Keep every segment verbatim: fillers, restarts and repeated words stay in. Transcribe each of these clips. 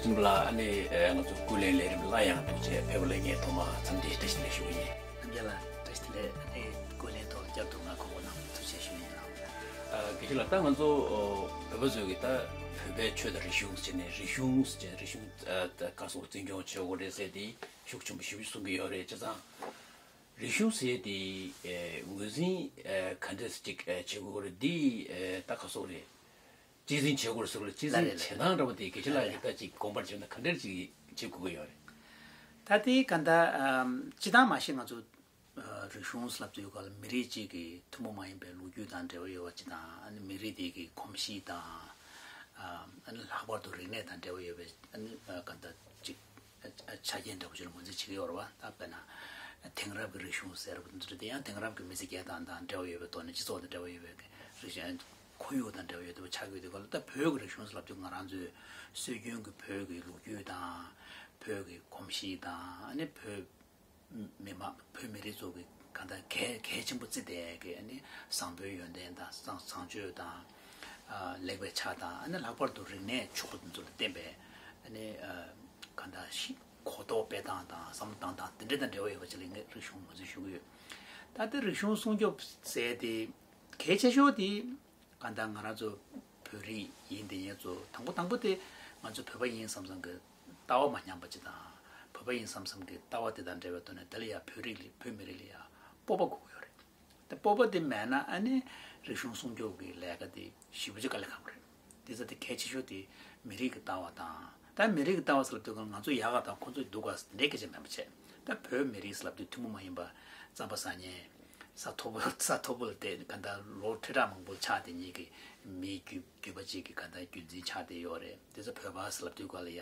ཚོ་ལ་ཨ་ནི་ང་ཚོ་སྐུ་ལས་ལས་རིམ་སླར་ཡང་ཐུགས་རྗེ་ཕེབས་ལ་ངས་ཐོག་མ་འཚམས་འདྲི་བཀྲ་ཤིས་བདེ་ལེགས་ཞུ་གི་ཡིན། རྣམ་རྒྱལ་ལགས་བཀྲ་ཤིས་བདེ་ལེགས། ཨ་ནི་སྐུ་ལས་ཐོག་བསྐྱར་དུ་ང་ཁོ་བོ་རྣམས་ཐུགས་རྗེ་ཞུ་ཡིན་ལགས། དགེ་བཤེས་ལགས། ད་ང་ཚོ་བོད་པ་ཚོས་ཀྱི་ད་བོད་པའི་ཆོས་དང་རིག་གཞུང་ཟེར་ནས་རིག་གཞུང་ཟེར་རིག་གཞུང་ག་སོགས་འཛིན་སྐྱོང་བྱེད་དགོས་རེད་ཟེར་དེ་ཤུགས་ཆེན་པོ་ཞེ་པོ་གསུང་གི་ཡོད་རེད། བྱས་ཙང་རིག་གཞུང་ཟེར་དེ་ངོས་འཛིན་ག་འདྲས་ཅིག་བྱེད་དགོས་རེད། འདི་ད་ག་སོགས་རེད། གཅེས་འཛིན་བྱེད་དགོས་རེད་ཟེར་བ་ལ་གཅེས་འཛིན་ལ་ལ་བྱེད་སྟངས་འདྲ་པོ་དེ་དགེ་བཤེས་ལགས་ཀྱིས་ད་ཅིག་དགོངས་པར་བྱས་ན་ག་འདྲ་ཅིག་བྱེད་དགོས་ཀྱི་ཡོད་རེད། ད་དེ་ག་འདྲ་སྤྱི་བཏང་མ་གཞི་ང་ཚོ་རིག་གཞུང་ལབ་དུས་སྐབས་ལ་མི་རིགས་གཅིག་གི་ཐུན་མོང་མ་ཡིན་པའི་ལོ་རྒྱུས་དང་འབྲེལ་བ་ཡོད་པ་གཅིག་དང་། ཨ་ནི་མི་རིགས་དེ་གི་གོམས་གཤིས་དང་། ཨ་ནི་ལྷག་པར་དུ་རིག་གནས་དང་འབྲེལ་བ་ཡོད་པའི་ཨ་ནི་ག་འདྲ་ཅིག་ཆ་རྐྱེན་འདྲ་པོ་ཅིག་ལ་ངོས་འཛིན་བྱེད་ཀྱི་ཡོད་རེད་བ། ད་དཔེར་ན་དེང་རབས་ཀྱི་རིག་གཞུང་ཟེར་བ་འདི་ཚོ་དེ་ཡང་དེང་རབས་ཀྱི་མི་ཚེ་སྐྱེལ་སྟངས་དང་འབྲེལ་བ་ཡོད་པའི་ཐོག་ནས་སྤྱི་ཚོགས་དང་འབྲེལ་བ་ཡོད་པའི་རིག་གཞུང་ཁོར་ཡུག་དང་འབྲེལ་བ་ཡོད་པ་ཆགས་ཀྱི་ཡོད་དུས་སྐབས་ལ། ད་བོད་ཀྱི་རིག་གཞུང་ལབ་དུས་ང་རང་ཚོའི་སྲོལ་རྒྱུན་གྱི་བོད་ཀྱི་ལོ་རྒྱུས་དང་། བོད་ཀྱི་གོམས་གཤིས་དང་། ཨ་ནི་བོད་མི་མང་བོད་མི་རིགས་ཚོ་གི་གང་ལྟར་གལ་གལ་ཆེན་པོ་བརྩི་བསྡད་ཀྱི་ཨ་ནི་བཟང་པོའི་ཡོན་ཏན་དང་བཟང་བཟང་སྤྱོད་དང་། ཨ་ལེགས་པའི་ཆ་དང་། ཨ་ནི་ལྷག་པར་དུ་རིག་གནས་ཕྱོགས་འདི་ཚོ་ལ་བརྟེན་པའི་ཨ་ནི་ཨ་གང་ལྟར་ཤི་གོ་རྟོགས་སྤེལ་སྟངས་དང་བསམ་བློ་བཏང་སྟངས་དེ་འདྲ་དང་འབྲེལ་བ་ཡོད་པ་ཅིག་ལ་ངས་རིག་གཞུང་ངོས་འཛིན་ཞུ་གི་ཡོད། ད་ལྟ་རིག་གཞུང་སྲུང་སྐྱོབ་ཟེར་དེ་གལ་ཆེ་ཤོས་དེ་གང་ལྟར་ང་རང་ཚོ་བོད་རིགས་ཡིན་དེ་ངེད་ཚོ་དང་པོ་དང་པོ་དེ་ང་ཚོ་བོད་པ་ཡིན་བསམ་བསམ་གི་ལྟ་བ་མ་ཉམས་པ་ཅིག་དང་། བོད་པ་ཡིན་བསམ་བསམ་གི་ལྟ་བ་དེ་དང་འབྲེལ་བའི་ཐོག་ནས་དེ་ལ་ཡང་བོད་རིགས་ལ་བོད་མི་རིགས་ལ་ཡང་སྤོབས་པ་དགོས་ཀྱི་ཡོད་རེད། དེ་སྤོབས་པ་དེ་མེད་ན་ཨ་ནི་རིག་གཞུང་སྲུང་སྐྱོབ་ཀྱི་ལས་ཀ་དེ་ཞེ་པོ་ཅིག་དཀའ་ལས་ཁག་པོ་རེད། དེ་ཚོ་དེ་གལ་ཆེ་ཤོས་དེ་མི་རིགས་ཀྱི་ལྟ་བ་དང་། ད་མི་རིགས་ཀྱི་ལྟ་བ་ཟེར་ལབ་དུས་ང་ཚོ་ཡག་ག་དང་ཁོ་ཚོ་སྡུག་ག་དེ་འདྲའི་སྐད་ཆ་མིན་པ་བྱས། ད་བོད་མི་རིགས་ཟེར་ལབ་དུས་ཐུན་མོང་མ་ཡིན་པ་རྩམ་པ་ཟ་མཁན། ས་མཐོ་པོ་ས་མཐོ་པོ་ལ་བསྡད་ག་འདྲ་ལོ་ཁྲི་ཕྲག་མང་པོ་ཆགས་བསྡད་མཁན་གྱི་མིའི་རྒྱུད་རྒྱུད་པ་གཅིག་གི་ག་འདྲ་རྒྱུད་འཛིན་ཆགས་བསྡད་ཡོད་རེད། དེ་ཚོ་བོད་པ་ཟེར་ལབ་དུས་སྐབས་ལ་ཡ་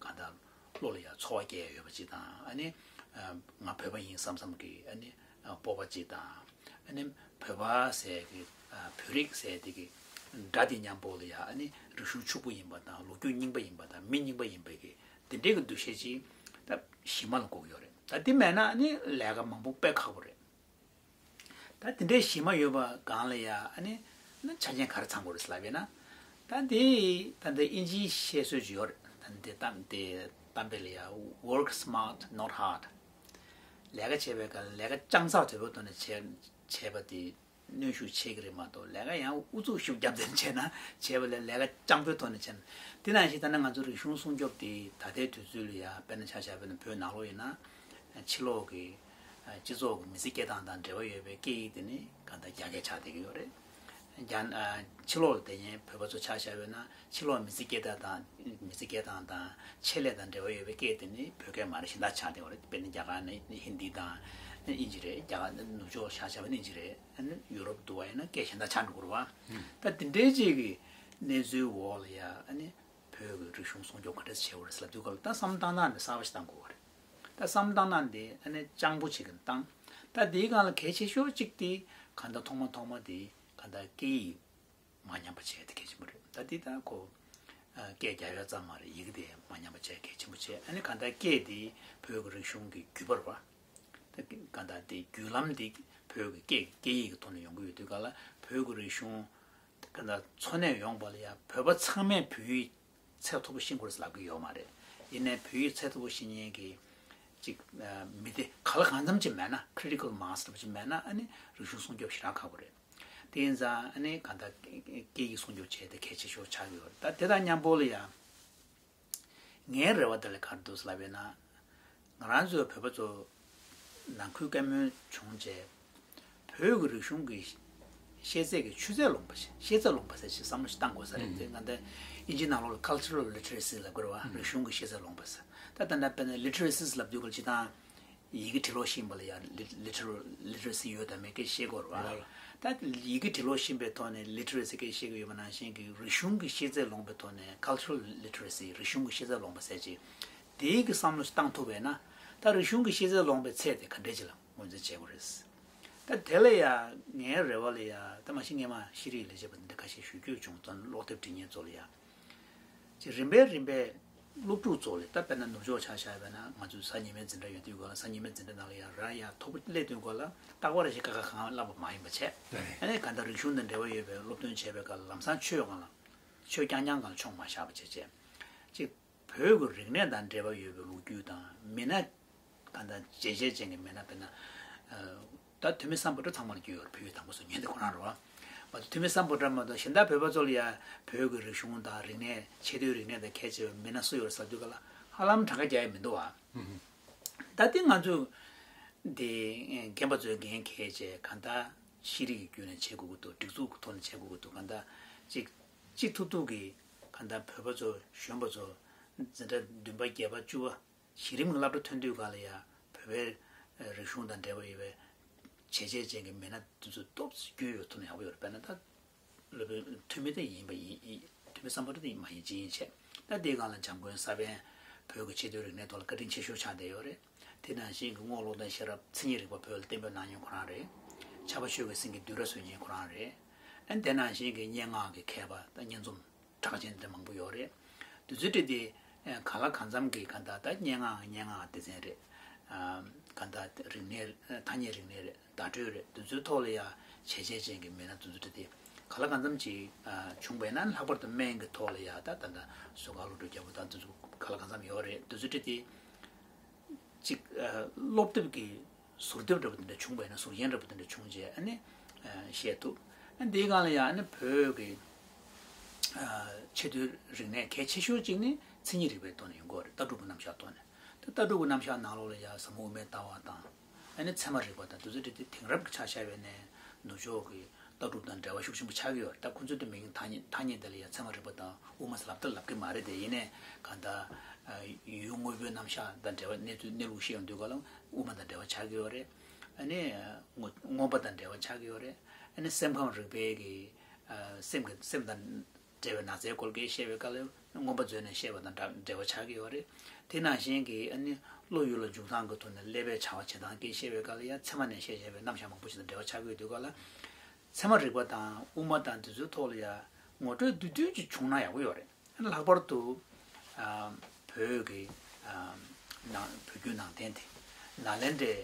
ག་འདྲ་བློ་ལ་ཡ་ཚོར་བ་སྐྱེ་ཡ་ཡོད་པ་གཅིག་དང་། ཨ་ནི་ང་བོད་པ་ཡིན་བསམ་བསམ་གི་ཨ་ནི་སྤོབས་པ་གཅིག་དང་། ཨ་ནི་བོད་པ་ཟེར་གི་བོད་རིགས་ཟེར་དེ་གི་སྒྲ་དེ་མཉམ་པོ་ལ་ཡ་ཨ་ནི་རིག་གཞུང་ཕྱུག་པོ་ཡིན་པ་དང་། ལོ་རྒྱུས་རྙིང་པ་ཡིན་པ་དང་། མི་རྙིང་པ་ཡིན་པའི་གི་དེ་འདྲའི་གི་འདུ་ཤེས་ཅིག་ད་གཞི་མ་ལ་དགོས་ཀྱི་ཡོད་རེད། ད་དེ་མེད་ན་ཨ་ནི་ལས་ཀ་མང་པོ་དཔེ་ཁག་པོ་རེད། ད་དེ་འདྲའི་གཞི་མ་ཡོད་པ་སྒང་ལ་ཡ་ཨ་ནི་ན་ཆ་རྐྱེན་ག་རེ་ཚང་དགོས་རེད་ཟེར་ལབ་ཡོད་ན། ད་དེ་ད་ལྟ་ཨིན་ཇིའི་བཤད་སྲོལ་ཅིག་ཡོད་རེད། ད་དེ་གཏམ་དེ་གཏམ་དཔེ་ལ་ཡ་Work smart, not hard། ལས་ཀ་བྱེད་པའི་སྐབས་ལ་ལས་ཀ་ཅང་ཚགས་དོད་པོའི་ཐོག་ནས་བྱས་བྱས་པ་དེ་གནོན་ཤུགས་ཆེ་གི་རེད་མ་གཏོགས། ལས་ཀ་ཡང་ཨུ་ཚུགས་ཤུགས་རྒྱབ་ཙམ་བྱས་ན་བྱས་པ་ལས་ལས་ཀ་སྤྱང་པོའི་ཐོག་ནས་བྱས་ན། དེ་ནང་བཞིན་ད་ནི་ང་ཚོ་རིག་གཞུང་སྲུང་སྐྱོབ་དེ་ད་ལྟའི་དུས་ཚོད་ལ་ཡ་དཔེར་ན་ཆ་བཞག་པ་ཡིན་ན་བོད་ནང་ལོགས་ཡིན་ན་ཕྱི་ལོགས་ཀྱི་སྤྱི་ཚོགས་ཀྱི་མི་ཚེ་སྐྱེལ་སྟངས་དང་འབྲེལ་བ་ཡོད་པའི་སྐད་ཡིག་དེ་ནི་གང་ལྟར་རྒྱ་སྐད་ཆགས་བསྡད་ཀྱི་ཡོད་རེད། རྒྱ་ཕྱི་ལོགས་ལ་བསྡད་མཁན་བོད་པ་ཚོ་ཆ་བཞག་པ་ཡིན་ན་ཕྱི་ལོགས་མི་ཚེ་སྐྱེལ་སྟངས་དང་མི་ཚེ་སྐྱེལ་སྟངས་དང་ཆེད་ལས་དང་འབྲེལ་བ་ཡོད་པའི་སྐད་དེ་ནི་བོད་སྐད་མ་རེད། གཞན་དག་ཆགས་བསྡད་ཡོད་རེད། དཔེར་ན་རྒྱ་གར་ནི་ཧིན་དི་དང་ཨིན་ཇི་རེད། རྒྱ་གར་ནུབ་ཕྱོགས་ཆ་བཞག་པ་ནི་ཨིན་ཇི་རེད། ཨ་ནི་ཡུ་རོབ་འདུག་བ་ཡིན་ན་སྐད་གཞན་དག་ཆགས་འགྲོ་གི་རེད་བ། ད་དེ་འདྲའི་ཅིག་གི་གནས་ཚུལ་འོག་ལ་ཡ་ཨ་ནི་བོད་ཀྱི་རིག་གཞུང་སྲུང་སྐྱོབ་ག་འདྲ་བྱེད་དགོས་རེད་ཟེར་ལབ་དུས་སྐབས་ལ་ད་བསམ་བློ་བཏང་སྟངས་འདི་གསར་པ་ཞིག་བཏང་དགོས་པ་རེད། ད་བསམ་བློ་བཏང་སྟངས་འདི་ཨ་ནི་སྤྱང་པོ་ཅིག་གིས་བཏང་། ད་འདིའི་སྒང་ལ་གལ་ཆེ་ཤོས་གཅིག་དེ་གང་ལྟར་ཐོག་མ་ཐོག་མ་དེ་གང་ལྟར་སྐད་ཡིག་མ་ཉམས་པ་བྱས་དེ་གལ་ཆེན་པོ་རེད། ད་འདི་ད་ཁོ་སྐད་རྒྱག་ཡ་ཙམ་མ་རེད། ཡི་གེ་དེ་མ་ཉམས་པ་བྱས་གལ་ཆེན་པོ་བྱས། ཨ་ནི་གང་ལྟར་སྐད་དེ་བོད་ཀྱི་རིག་གཞུང་གི་རྒྱུད་པ་རེད་བ། ད་གང་ལྟར་དེ་བརྒྱུད་ལམ་དེ་བོད་ཀྱི་སྐད་སྐད་ཡིག་གི་ཐོག་ནས་ཡོང་གི་ཡོད་དུས་སྐབས་ལ་བོད་ཀྱི་རིག་གཞུང་གང་ལྟར་འཚོ་གནས་ཡོང་བ་ལ་ཡང་བོད་པ་ཚང་མས་བོད་ཡིག་ཚད་མཐོ་པོ་ཤེས་དགོས་རེད་ལབ་ཀྱི་ཡོད་མ་རེད། ཡིན་ནའི་བོད་ཡིག་ཚད་མཐོ་པོ་ཤེས་མཁན་གྱི་ཅིག་མི་སྡེ་གང་ལ་གང་འཚམ་ཅིག་མེད་ན། critical mass་འདྲ་པོ་ཅིག་མེད་ན་ཨ་ནི་རིག་གཞུང་སྲུང་སྐྱོབ་ཞེ་དྲག་ཁག་པོ་རེད། དེ་ཡིན་ཙང་ཨ་ནི་གང་ལྟར་སྐད་ཡིག་སྲུང་སྐྱོབ་བྱས་ཏེ་གལ་ཆེ་ཤོས་ཆགས་ཀྱི་ཡོད་རེད། ད་དེ་དང་མཉམ་པོ་ལ་ཡང་ངའི་རེ་བ་དེ་ལ་ག་རེ་འདུག་ཟེར་ལབ་ཡོད་ན། ང་རང་ཚོའི་བོད་པ་ཚོ་ནང་ཁུལ་བཀའ་མོལ་བྱུང་རྗེས་བོད་ཀྱི་རིག་གཞུང་གི་ཤེས་ཚད་ཀྱི་ཆུ་ཚད་ལོངས་པ་ཞིག་ཤེས་ཚད་ལོངས་པ་ཟེར་ཞིག་བསམ་བློ་ཞིག་བཏང་དགོས་ས་རེད། དེ་ང་ཚོ་ཨིན་ཇིའི་ནང་ལོགས་ལ་cultural literacy་ལབ་ཀྱི་རེད་བ། རིག་གཞུང་གི་ཤེས་ཚད་ལོངས་པ་ཟེར། ད་ལྟ་ན་དཔེར་ན་literacies་ལབ་དུས་སྐབས་ལ་སྤྱིར་བཏང་ཡི་གེ་འབྲི་ཀློག་ཤེས་པ་ལ་ཡང་ལི་ལི་ཊི་རེ་ལི་ཊི་རེ་སི་ཡོད་དམ་མེད་སྐད་ཤེས་དགོས་རེད་བ། ད་ཡི་གེ་འབྲི་ཀློག་ཤེས་པའི་ཐོག་ནས་ལི་ཊི་རེ་སི་སྐད་ཤེས་ཀྱི་ཡོད་པ་ནང་བཞིན་གྱི་རིག་གཞུང་གི་ཤེས་ཚད་ལོངས་པའི་ཐོག་ནས་cultural literacy་རིག་གཞུང་གི་ཤེས་ཚད་ལོངས་པ་ཟེར་ཅིག་དེའི་གི་བསམ་བློ་ཞིག་བཏང་ཐུབ་པས་ན། ད་རིག་གཞུང་གི་ཤེས་ཚད་ལོངས་པའི་ཚད་དེ་ག་འདྲས་ཅིག་ལ་ངོས་འཛིན་བྱེད་དགོས་རེད། ད་དེ་ལ་ཡང་ངའི་རེ་བ་ལ་ཡང་ད་མ་གཞི་སྔས་མ་ཤེས་རིག་ལས་བྱེད་པ་འདི་འདྲ་ཁ་ཤས་ཞུ་རྒྱུ་བྱུང་། ད་ཀློག་དེབ་འབྲི་མཁན་ཚོ་ལ་ཡང་། ཅིག་རིམ་པས་རིམ་པས་སློབ་ཕྲུག་ཚོ་ལ། ད་དཔེར་ན་ནུབ་ཕྱོགས་ཆ་བཞག་པ་ན་ང་ཚོའི་གཟའ་ཉི་མའི་འཛིན་གྲྭ་ཡོད་དུས་སྐབས་ལ་གཟའ་ཉི་མའི་འཛིན་གྲྭ་ནང་ལ་ཡང་ར་ཡང་མཐོ་པོ་སླེབས་དུས་སྐབས་ལ་རྟག་པར་ཞིག་ཀ་ཁ་གང་བསླབ་པ་མ་ཡིན་པ་བྱས། ཨ་ནི་གང་ལྟར་རིག་གཞུང་དང་འབྲེལ་བ་ཡོད་པའི་སློབ་སྟོན་བྱས་པའི་སྐབས་ལ་ལམ་སང་ཆོས་སྒང་ལ་ཆོས་རྐྱང་རྐྱང་སྒང་ལ་ཕྱོགས་མ་བཞག་པ་བྱས་བྱས། ཅིག་བོད་ཀྱི་རིག་གནས་དང་འབྲེལ་བ་ཡོད་པའི་ལོ་རྒྱུས་དང་མི་སྣ་གང་དང་བྱས་རྗེས་ཅན་གྱི་མི་སྣ་དཔེར་ན། ད་ཐོན་མི་སམ་བྷོ་ཊ་ཚང་མ་ལ་རྒྱུས་ཡོད་རེད། བོད་ཡིག་དང་པོ་བཟོ་མཁན་དེ་ཁོ་རང་རེད་བ། མ་གཏོགས་ཐོན་མི་སམ་བྷོ་ཊ་མ་གཏོགས་གཞན་དག་བོད་པ་ཚོ་ལ་ཡ་བོད་ཀྱི་རིག་གཞུང་དང་རིག་གནས་ཆེས་མཐོའི་རིག་གནས་དང་ཁྱད་ཆེ་བའི་མི་སྣ་སུ་ཡོད་རེད་ཟེར་དུས་ག་ལ་ཧ་ལམ་གྲངས་ཀ་རྒྱག་ཡ་མི་འདུག་བ། ད་དེ་ང་ཚོས་དེ་རྒན་པ་ཚོས་འགན་འཁྱེར་བྱས་གང་ལྟར་ཤེས་རིག་གི་བརྒྱུད་ནས་བྱེད་དགོས་ཀྱི་འདུག་སྒྲིག་འཛུགས་ཀྱི་ཐོག་ནས་བྱེད་དགོས་ཀྱི་འདུག་གང་ལྟར་ཅིག་ཅིག་ཐུབ་ཐུབ་ཀྱིས་གང་ལྟར་བོད་པ་ཚོ་གཞོན་པ་ཚོ་འཛིན་གྲྭ་བདུན་པ་བརྒྱད་པ་བཅུ་པ་གཞི་རིམ་གྱི་སློབ་གྲྭ་ཐོན་དུས་ག་ལ་ཡ་བོད་པའི་རིག་གཞུང་དང་འབྲེལ་བ་ཡོད་པའི་བྱས་རྗེས་ཅན་གྱི་མི་སྣ་དེ་ཚོ་སྟོབས་རྒྱུས་ཡོད་ཐུབ་ན་ཡག་པོ་ཡོད་རེད། དཔེར་ན་ད་སློབ་དཔོན་ཐོན་མི་དེ་ཡིན་པ་ཡིན་ཡིན། ཐོན་མི་སམ་བྷོ་ཊ་དེ་ཡིན་མ་ཡིན་ཅི་ཡིན་བྱས། ད་དེའི་སྒང་ལ་འཇམ་མགོན་ས་པཎ་བོད་ཀྱི་ཆེས་མཐོའི་རིག་གནས་ཐོག་ལ་བཀའ་དྲིན་ཆེ་ཤོས་ཆགས་བསྡད་ཡོད་རེད། དེ་ནང་བཞིན་གྱི་རྔོག་བློ་ལྡན་ཤེས་རབ་མཚན་ཉིད་རིག་པ་བོད་ལ་གཏན་འབེབས་གནང་མྱོང་ཁོ་རང་རེད། ཕྱྭ་པ་ཆོས་ཀྱི་སེང་གེ་བདུད་ར་བཟོས་མཁན་ཁོ་རང་རེད། ཨ་ནི་དེ་ནང་བཞིན་གྱི་སྙན་ངག་གི་མཁས་པ་དང་སྙན་རྩོམ་གྲགས་ཅན་དེ་འདྲ་མང་པོ་ཡོད་རེད། དེ་ཚོའི་གྲས་དེ་གང་ལ་གང་འཚམ་གྱི་གང་ལྟར་ད་སྙན་ངག་སྙན་ངག་སྡེ་ཚན་རེད། གང་ལྟར་རིག་གནས་ཐ་སྙད་རིག་གནས་རེད། བརྡ་སྤྲོད་རེད། དེ་ཚོའི་ཐོག་ལ་ཡང་བྱས་རྗེས་ཅན་གྱི་མི་སྣ་དེ་ཚོའི་གྲས་དེ་གང་ལ་གང་འཚམ་ཅིག་བྱུང་བས་ན་ལྷག་པར་དུ་སྨན་གྱི་ཐོག་ལ་ཡང་ད་ད་ལྟ་ཟུར་བཀའ་བློ་གྲོས་རྒྱལ་པོ་དང་དེ་ཚོ་གང་ལ་གང་འཚམ་ཡོད་རེད། དེ་ཚོའི་གྲས་དེ་ཅིག་སློབ་དེབ་ཀྱི་ཟུར་དེབ་འདྲ་པོ་དེ་འདྲ་བྱུང་བས་ན་ཟུར་རྒྱན་འདྲ་པོ་དེ་འདྲ་བྱུང་རྗེས་ཨ་ནི་བཤད་ཐུབ། ཨ་འདིའི་སྒང་ལ་ཡང་ཨ་ནི་བོད་ཀྱི་ཆེས་མཐོའི་རིག་གནས་གལ་ཆེ་ཤོས་གཅིག་ནི་མཚན་ཉིད་རིག་པའི་ཐོག་ནས་ཡོང་གི་ཡོད་རེད། ལྟ་གྲུབ་ཀྱི་རྣམ་གཞག་ཐོག་ནས། ད་ལྟ་གྲུབ་ཀྱི་རྣམ་གཞག་ནང་ལོགས་ལ་ཡང་ཟབ་མོ་དབུ་མའི་ལྟ་བ་དང་ཨ་ནི་ཚད་མ་རིག་པ་དང་དེ་ཚོ་འདྲ་དེ་དེང་རབས་ཀྱི་ཆ་བཞག་པས་ནས་ནུབ་ཕྱོགས་ཀྱི་ལྟ་གྲུབ་དང་འབྲེལ་བ་ཤུགས་ཆེན་པོ་ཆགས་ཀྱི་ཡོད་རེད། ད་ཁོ་ཚོས་དེ་མིང་ཐ་སྙད་ཐ་སྙད་དེ་ལ་ཡང་ཚད་མ་རིག་པ་དང་དབུ་མ་ཟེར་ལབ་ད་ལབ་ཀྱི་མ་རེད་དེ། ཡིན་ནའི་གང་ལྟར་ཡུལ་དངོས་པོའི་རྣམ་གཞག་དང་འབྲེལ་བ་གནས་ཚུལ་གནས་ལུགས་ཤེས་ཡོང་དུས་ག་ལ་དབུ་མ་དང་འབྲེལ་བ་ཆགས་ཀྱི་ཡོད་རེད། ཨ་ནི་མངོན་པ་དང་འབྲེལ་བ་ཆགས་ཀྱི་ཡོད་རེད། ཨ་ནི་སེམས་ཁམས་རིག་པའི་གི་སེམས་ཀྱི་སེམས་དང་འབྲེལ་བའི་ནགས་ཚལ་སྐོར་སྐད་བཤད་པའི་སྐབས་ལ་མངོན་པ་མཛོད་ནས་བཤད་པ་དང་འདྲ་འབྲེལ་བ་ཆགས་ཀྱི་ཡོད་རེད། དེ་ནང་བཞིན་གྱི་ཨ་ནི་བློ་ཡུལ་ལ་འཇུག་སྟངས་ཀྱི་ཐོག་ནས་ཀླད་པའི་བྱ་བ་བྱེད་སྟངས་སྐད་བཤད་པའི་སྐབས་ལ་ཡང་ཚད་མ་ནས་བཤད་བྱས་པའི་རྣམ་གཞག་མང་པོ་ཞིག་དང་འབྲེལ་བ་ཆགས་ཀྱི་ཡོད་དུས་སྐབས་ལ། ཚད་མ་རིག་པ་དང་དབུ་མ་དང་དེ་ཚོའི་ཐོག་ལ་ཡང་ངོ་སྤྲོད་བསྡུས་བསྡུས་ཅིག་བྱུང་ན་ཡག་པོ་ཡོད་རེད། ལྷག་པར་དུ་ཨ་བོད་ཀྱི་ཨ་ནང་བོད་བརྒྱུད་ནང་བསྟན་དེ་ནཱ་ལེནྡྲའི་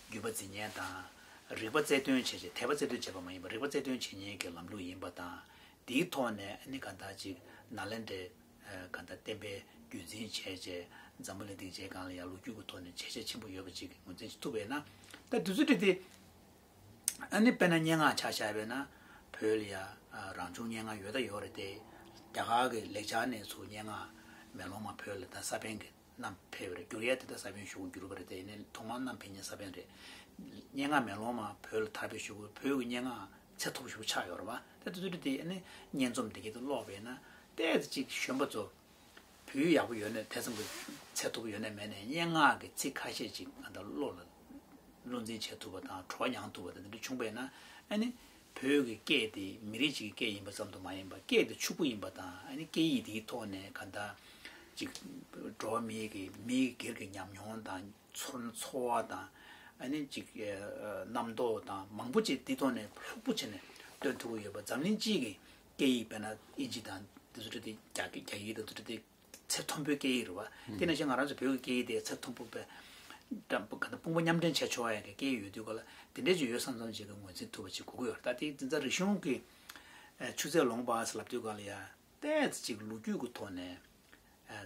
བརྒྱུད་པ་འཛིན་མཁན་དང་། རིག་པ་རྩལ་འདོན་བྱེད་ཆེད་དད་པ་རྩལ་འདོན་བྱེད་པ་མ་ཡིན་པར་རིག་པ་རྩལ་འདོན་བྱེད་མཁན་གྱི་ལམ་ལུགས་ཡིན་པ་དང་། དེའི་ཐོག་ནས་ཨ་ནི་གང་ལྟར་ཅིག་ནཱ་ལེནྡྲའི་ཨ་གང་ལྟར་བསྟན་པའི་རྒྱུད་འཛིན་བྱས་རྗེས་འཛམ་བུ་གླིང་སྡིངས་ཆའི་སྒང་ལ་ཡང་ལོ་རྒྱུས་ཀྱི་ཐོག་ནས་བྱས་རྗེས་ཆེན་པོ་ཡོད་པ་ཅིག་ངོས་འཛིན་ཅིག་ཐུབ་པས་ན། ད་དུས་ཚོད་དེ་དེ་ཨ་ནི་དཔེར་ན་སྙན་ངག་ཆ་བཞག་པས་ན་བོད་ལ་ཡང་རང་བྱུང་སྙན་ངག་ཡོད་ད་ཡོད་རེད་དེ། རྒྱ་གར་གྱི་ལེགས་སྦྱར་ནས་ཚུར་སྙན་ངག་མེ་ལོང་མ་བོད་ལ་ད་ས་པཎ་གྱི་བསྣམས་ཕེབས་པ་རེད། བསྒྱུར་ཡས་དེ་ད་ས་པཎ་ཞུ་བསྒྱུར་བ་རེད་དེ། ཡིན་ནའི་ཐོག་མར་བསྣམས་ཕེབས་མཁན་ས་པཎ་རེད། སྙན་ངག་མེ་ལོང་མ་བོད་ལ་དར་བའི་གཞུག་གུ་བོད་ཀྱི་སྙན་ངག་ཚད་མཐོ་པོ་ཞིག་ཆགས་ཡོད་རེད་བ། ད་དེ་ཚོ་དེ་ཨ་ནི་སྙན་རྩོམ་དེ་གྱད་དུ་ཀློག་པས་ན་ཏོག་ཙམ་ཅིག་གཞོན་པ་ཚོ་བོད་ཡག་པོ་ཡོད་ནའི་དེ་ཙམ་གྱི་ཚད་མཐོ་པོ་ཡོད་ནའི་མེད་ནའི་སྙན་ངག་གི་ཚིག་ཁ་ཤས་ཅིག་ང་ད་བློ་ལ་བློ་འཛིན་བྱེད་ཐུབ་པ་དང་བྲོ་བ་མྱང་ཐུབ་པ་དང་དེ་འདྲ་བྱུང་བས་ན་ཨ་ནི་བོད་ཀྱི་སྐད་དེ་མི་རིགས་གཅིག་གི་སྐད་ཡིན་པ་ཙམ་དུ་མ་ཡིན་པར་སྐད་དེ་ཕྱུག་པོ་ཡིན་པ་དང་ཨ་ནི་སྐད་ཡིག་དེའི་ཐོག་ནས་གང་ལྟར་ཅིག་འགྲོ་བ་མིའི་གི་མིའི་སྒེར་གྱི་ཉམས་མྱོང་དང་ཚོར་ཚོར་བ་དང་ཨ་ནི་ཅིག་རྣམ་རྟོག་དང་མང་པོ་ཅིག་དེའི་ཐོག་ནས་ལྷུག་པོ་བྱས་ནས་སྟོན་ཐུབ་ཀྱི་ཡོད་པ། འཛམ་གླིང་སྤྱི་གི་སྐད་ཡིག་དཔེར་ན་ཨིན་ཇི་དང་དེ་ཚོ་འདྲ་དེ་རྒྱ་རྒྱ་ཡིག་དང་དེ་ཚོ་འདྲ་དེ་ཚད་མཐོན་པོའི་སྐད་ཡིག་རེད་བ། དེ་ནང་བཞིན་ང་རང་ཚོ་བོད་ཀྱི་སྐད་ཡིག་དེ་ཚད་མཐོན་པོ་པའི་དཔུང་པ་མཉམ་འདྲེས་བྱས་ཆོག་ཡ་གི་སྐད་ཡིག་ཡོད་དུས་ག་ལ་དེ་འདྲས་ཅིག་ཡོད་བསམ་བསམ་ཅིག་གི་ངོས་འཛིན་ཐུབ་པ་ཅིག་དགོས་ཀྱི་ཡོད་རེད། ད་དེ་འཛིན་གྲྭ་རིག་གཞུང་གི་ཆུ་ཚད་ལོངས་པ་ཟེར་ལབ་དུས་ག་ལ་ཡ་ཏོག་ཙམ་ཅིག་ལོ་རྒྱུས་ཀྱི་ཐོག་ནས་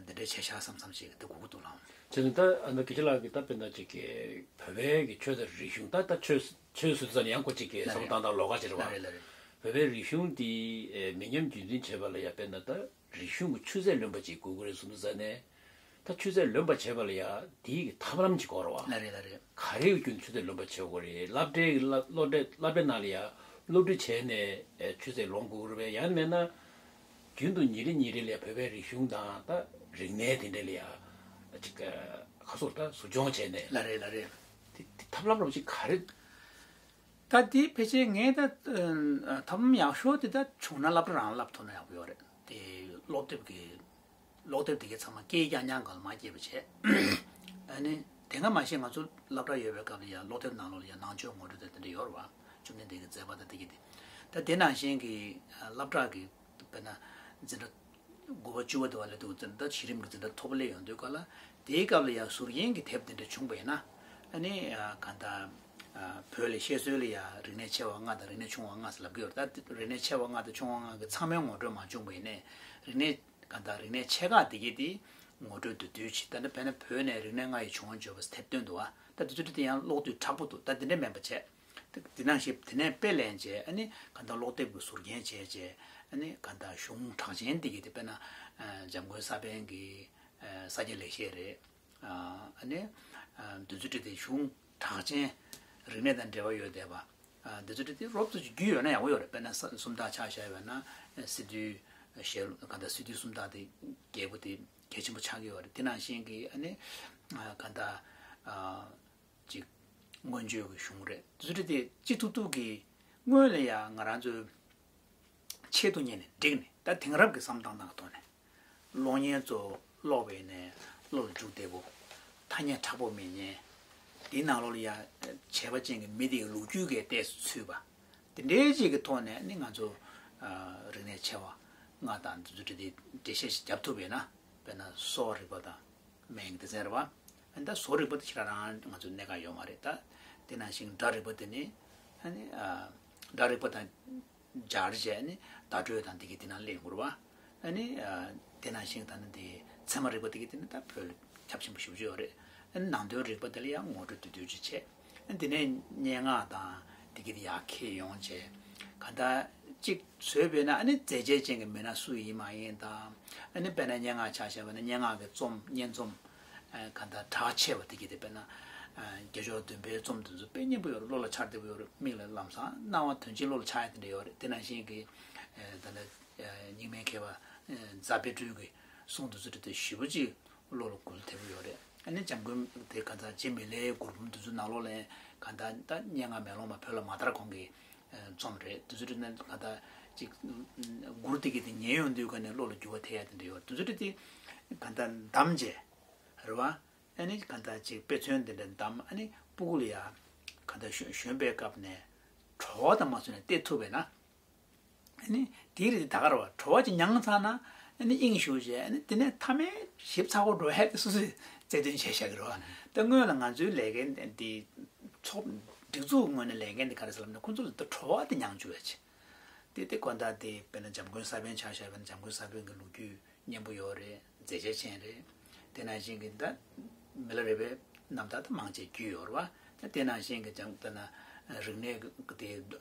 འདི་འདྲས་བྱས་ཤག་བསམ་བསམ་ཅིག་དེ་དགོས་ཀྱི་འདུག་ལགས། བྱས་ཙང་ད་ཨ་ནི་སྐད་ཆ་ལགས་ཀྱིས་ད་དཔེར་ན་ཅིག་གི་བོད་པའི་གི་ཆོས་དང་རིག་གཞུང་ད་ད་ཆོས་ཆོས་ཟེར་ཙམ་ཡང་ཁོ་ཅིག་གི་བསམ་བློ་བཏང་སྟངས་ལོགས་ཀ་ཅིག་རེད་བ། ལ་རེད་ལ་རེད། བོད་པའི་རིག་གཞུང་འདི་མི་ཉམས་རྒྱུན་འཛིན་བྱེད་པ་ལ་ཡ་དཔེར་ན་ད། རིག་གཞུང་གི་ཆུ་ཚད་ལོན་པ་ཅིག་དགོས་ཀྱི་རེད་བཟུང་ཙང་ནས། ད་ཆུ་ཚད་ལོན་པ་བྱེད་པ་ལ་ཡ་དེའི་གི་ཐབས་ལམ་ཅིག་དགོས་རེད་བ། ལ་རེད་ལ་རེད། ག་རེ་གི་རྒྱུན་ཆུ་ཚད་ལོན་པ་བྱེད་དགོས་རེད། སློབ་གྲྭའི་གི་སློབ་སློབ་གྲྭ་སློབ་གྲྭའི་ནང་ལ་ཡ་སློབ་ཁྲིད་བྱས་ནས་ཆུ་ཚད་ལོན་དགོས་ཀྱི་རེད་པས། ཡང་མེད་ན་རྒྱུན་དུ་ཉིན་རེ་ཉིན་རེ་ལ་ཡ་བོད་པའི་རིག་གཞུང་དང་ད་རིག་གནས་དེ་འདྲ་ལ་ཡ་ཅིག་ཁ་སོར་ད་ཟུར་སྦྱོང་བྱས་ནས། ལ་རེད་ལ་རེད། དེ་དེ་ཐབས་ལམ་རོབ་ཅིག་ག་རེ། ད་དེ་ཕལ་ཆེར་ངས་ད་ཐབས་ལམ་ཡག་ཤོས་དེ་ད་བྱུང་ན་སློབ་གྲྭ་རང་བསླབ་ཐུབ་ན་ཡག་པོ་ཡོད་རེད། དེ་ཀློག་དེབ་ཀྱི་ཀློག་དེབ་དེ་གའི་ཚང་མ་སྐད་རྐྱང་རྐྱང་སྒང་ལ་མ་སྐྱེས་པ་བྱས། ཨ་ནི་དེ་སྔ་མ་གཞི་ང་ཚོ་སློབ་གྲྭ་ཡོད་པའི་སྐབས་ལ་ཡང་ཀློག་དེབ་ནང་ལོགས་ལ་ཡང་ནང་ཆོས་ངོ་སྤྲོད་དེ་དེ་འདྲ་ཡོད་རེད་བ། བཅོམ་ལྡན་འདས་ཀྱི་མཛད་པ་དང་དེ་གའི་དེ། ད་དེ་ནང་བཞིན་གྱི་སློབ་གྲྭ་གི་དཔེར་ན་འཛིན་གྲྭ་དགུ་པ་བཅུ་པ་དེ་བ་ལ་འདུག་ད་གཞི་རིམ་གྱི་འཛིན་གྲྭ་མཐོ་པོ་སླེབས་ཡོང་དུས་ག་ལ་དེའི་སྐབས་ལ་ཡང་ཟུར་ཡན་གྱི་དེབ་དེ་འདྲ་བྱུང་བ་ཡིན་ན། ཨ་ནི་གང་ལྟར་བོད་ལ་བཤད་སྲོལ་ལ་ཡང་རིག་གནས་ཆེ་བ་ལྔ་དང་རིག་གནས་ཆུང་བ་ལྔ་ཟེར་ལབ་ཀྱི་ཡོད་རེད། ད་རིག་གནས་ཆེ་བ་ལྔ་དང་ཆུང་བ་ལྔ་གི་ཚང་མའི་ངོ་སྤྲོད་མ་བྱུང་བ་ཡིན་ནའི་རིག་གནས་ གང་ལྟར་རིག་གནས་ཆེ་ཁག་དེ་གས་དེ་ངོ་སྤྲོད་བསྡུས་བསྡུས་བྱས། ད་ནི་དཔེར་ན་བོད་ནས་རིག་གནས་ལྔ་ཡི་བྱུང་བ་བརྗོད་པ་ཟེར་དེབ་བཏོན་འདུག་ཨ། ད་དེ་ཚོ་དེ་ཡང་ཀློག་དུས་དྲག་པོ་འདུག། ད་དེ་འདྲའི་མིན་པ་བྱས། དེ་ནང་བཞིན་དེ་ནས་དཔེ་ལེན་བྱས། ཨ་ནི་གང་ལྟར་ཀློག་དེབ་ཀྱི་ཟུར་རྒྱན་བྱས་བྱས། ཨ་ནི་གང་ལྟར་གཞུང་གྲགས་ཅན་དེ་གས་དེ་དཔེར་ན་འཇམ་མགོན་ས་པཎ་གྱི་ས་སྐྱ་ལེགས་བཤད་རེད། ཨ་ནི་འདི་ཚོ་བྲིས་ཏེ་གཞུང་གྲགས་ཅན་རིག་གནས་དང་འབྲེལ་བ་ཡོད་བསྡད་པ། འདི་ཚོ་བྲིས་ཏེ་རོབ་ཙམ་ཅིག་རྒྱུས་ཡོད་ན་ཡག་པོ་ཡོད་རེད། དཔེར་ན་ས་སུམ་རྟགས་ཆ་བཞག་པ་ན་སི་ཏུའི་ཞལ་གང་ལྟར་སི་ཏུའི་སུམ་རྟགས་དེ་རྒྱས་པོ་དེ་གལ་ཆེན་པོ་ཆགས་ཀྱི་ཡོད་རེད། དེ་ནང་བཞིན་གྱི་ཨ་ནི་གང་ལྟར་ཅིག་མངོན་བརྗོད་ཀྱི་གཞུང་རེད། འདི་ཚོ་བྲིས་ཏེ་ཅི་ཐུབ་ཐུབ་ཀྱིས་སྔོན་ལ་ཡང་ང་རང་ཚོའི་ཆེད་དུ་གཉེར་ནས་བསྒྲིགས་ནས། ད་དེང་རབས་ཀྱི་བསམ་སྟངས་དང་ཐོག་ནས་གློག་བརྙན་གཙོ་བོ་ཀློག་པའི་ནས་བློ་ལ་འཇུག་བདེ་པོ། ཐ་སྙད་དྲག་པོ་མི་ཉན། དེའི་ནང་ལོགས་ལ་ཡང་བྱས་པ་ཅན་གྱི་མི་དེའི་ལོ་རྒྱུས་ཀྱི་ལྟས་སུ་ཚུད་པ། དེ་འདྲའི་ཅིག་གི་ཐོག་ནས་ནི་ང་ཚོ་རིག་གནས་ཆེ་བ་ལྔ་དང་འདི་ཚོ་བྲིས་ཏེ་འགྲེལ་བཤད་ཞིག་བརྒྱབ་ཐུབ་པས་ན། དཔེར་ན་གསོ་བ་རིག་པ་དང་སྨན་གྱི་སྡེ་ཚན་རེད་པ། ཨ་ནི་ད་བཟོ་རིག་པ་དེ་ཞེ་དྲག་རང་ང་ཚོའི་གནད་འགག་ཡོད་མ་རེད། ད་དེ་ནང་བཞིན་སྒྲ་རིག་པ་དེ་ནི་ཨ་ནི་ཨ་སྒྲ་རིག་པ་དང་སྦྱར་བྱས་ནི་བརྡ་སྤྲོད་དང་དེ་གི་དེ་ནང་སླེབས་ཡོང་གི་རེད་པ། ཨ་ནི་ཨ་དེ་ནང་བཞིན་ད་ནི་དེ་ཚད་མ་རིག་པ་དེ་གི་དེ་ནི་ད་བོད་ཁྱབ་ཆེན་པོ་ཞེ་པོ་ཅིག་ཡོད་རེད། ཨ་ནི་ནང་དོན་རིག་པ་དེ་ལ་ཡང་ངོ་སྤྲོད་བསྡུས་བསྡུས་ཅིག་བྱས། ཨ་ནི་དེ་ནས་སྙན་ངག་དང་དེ་གི་དེ་ཡར་འཁྱེར་ཡོང་བྱས། གང་ལྟར་གཅིག་བཟོས་པས་ན་ཨ་ནི་མཛད་རྗེས་ཅན་གྱི་མི་སྣ་སུ་ཡིན་མ་ཡིན་དང་། ཨ་ནི་དཔེར་ན་སྙན་ངག་ཆ་བཞག་པ་ན་སྙན་ངག་གི་རྩོམ་སྙན་རྩོམ་གང་ལྟར་གྲགས་ཆེ་བ་དེ་གི་དེ་དཔེར་ན་བརྒྱད་ཅུ་བདུན་པའི་རྩོམ་དེ་ཚོ་དཔེ་སྙན་པོ་ཡོད་རེད། བློ་ལ་འཆར་བདེ་པོ་ཡོད་རེད། མིག་ལ་ལམ་སང་སྣང་བ་དོན་ཆེན་བློ་ལ་འཆར་ཡ་དེ་འདྲ་ཡོད་རེད། དེ་ནང་བཞིན་གྱི་ད་ལྟ་རྙིང་མའི་མཁས་པ་རྫ་དཔལ་སྤྲུལ་གྱི་གསུང་དེ་ཚོ་དེ་ཞེ་པོ་ཅིག་བློ་ལ་འགུལ་ཐེབས་ཀྱི་ཡོད་རེད། ཨ་ནི་འཇམ་མགོན་དེ་གང་ལྟར་རྗེ་མི་ལའི་མགུར་འབུམ་དེ་ཚོ་ནང་ལོགས་ལ་གང་ལྟར་ད་སྙན་ངག་མེ་ལོང་མ་བོད་ལ་མ་དར་གོང་གི་རྩོམ་རེད། དེ་ཚོ་རེད་ན་གང་ལྟར་ཅིག་མགུར་དེ་གི་དེ་ཉན་ཡོང་དུས་ག་ནས་བློ་ལ་འགྱུར་བ་ཐེབས་ཡ་དེ་འདྲ་ཡོད། དེ་ཚོ་རེད་དེ་གང་ལྟར་འདམ་བྱས་རེད་བ། ཨ་ནི་གང་ལྟར་ཅིག་དཔེ་མཚོན་དེ་འདྲ་འདམ། ཨ་ནི་སྤུ་གུ་ལ་ཡ་གང་ལྟར་གཞོན་གཞོན་པའི་སྐབས་ནས་བྲོ་བ་དང་མ་བཟོས་ནས་བལྟས་ཐུབ་པས་ན། ཨ་ནི་དེའི་རིགས་དེ་ད་ག་རེ་བ་བྲོ་བ་ཅིག་མྱངས་ཚར་ན་ཨ་ནི་དབྱིངས་ཞུགས་བྱས། ཨ་ནི་དེ་ནས་མཐའ་མའི་ཞིབ་ཚགས་པོ་འགྲོ་ཡ་དེ་སོ་སོས་རྩལ་འདོན་བྱས་བཞག་གི་རེད་བ། ད་སྔོན་ལ་ང་ཚོའི་ལས་འགན་འདི་ཚོགས་སྒྲིག་འཛུགས་ངོས་ནས་ལས་འགན་འདི་ག་རེ་ཟེར་ལབ་ན། ཁོ་ཚོ་ལ་ད་བྲོ་བ་དེ་མྱངས་བཅུག་ཡ་ཆེད་དེ། དེ་དགོན་བདག་དེ་དཔེར་ན་འཇམ་མགོན་ས་པཎ་ཆ་བཞག་པ་ན་འཇམ་མགོན་ས་པཎ་གྱི་ལོ་རྒྱུས་སྙན་པོ་ཡོད་རེད། མཛད་རྗེས་ཅན་རེད། དེ་ནང་བཞིན་གྱི་ད་མི་ལ་རས་པའི་རྣམ་ཐར་ད་མང་ཆེ་བརྒྱུད་ཡོད་རེད་བ། ད་དེ་ནང་བཞིན་གྱི་འཇམ་ད་ན་རིག་གནས་ཀྱི་དེ་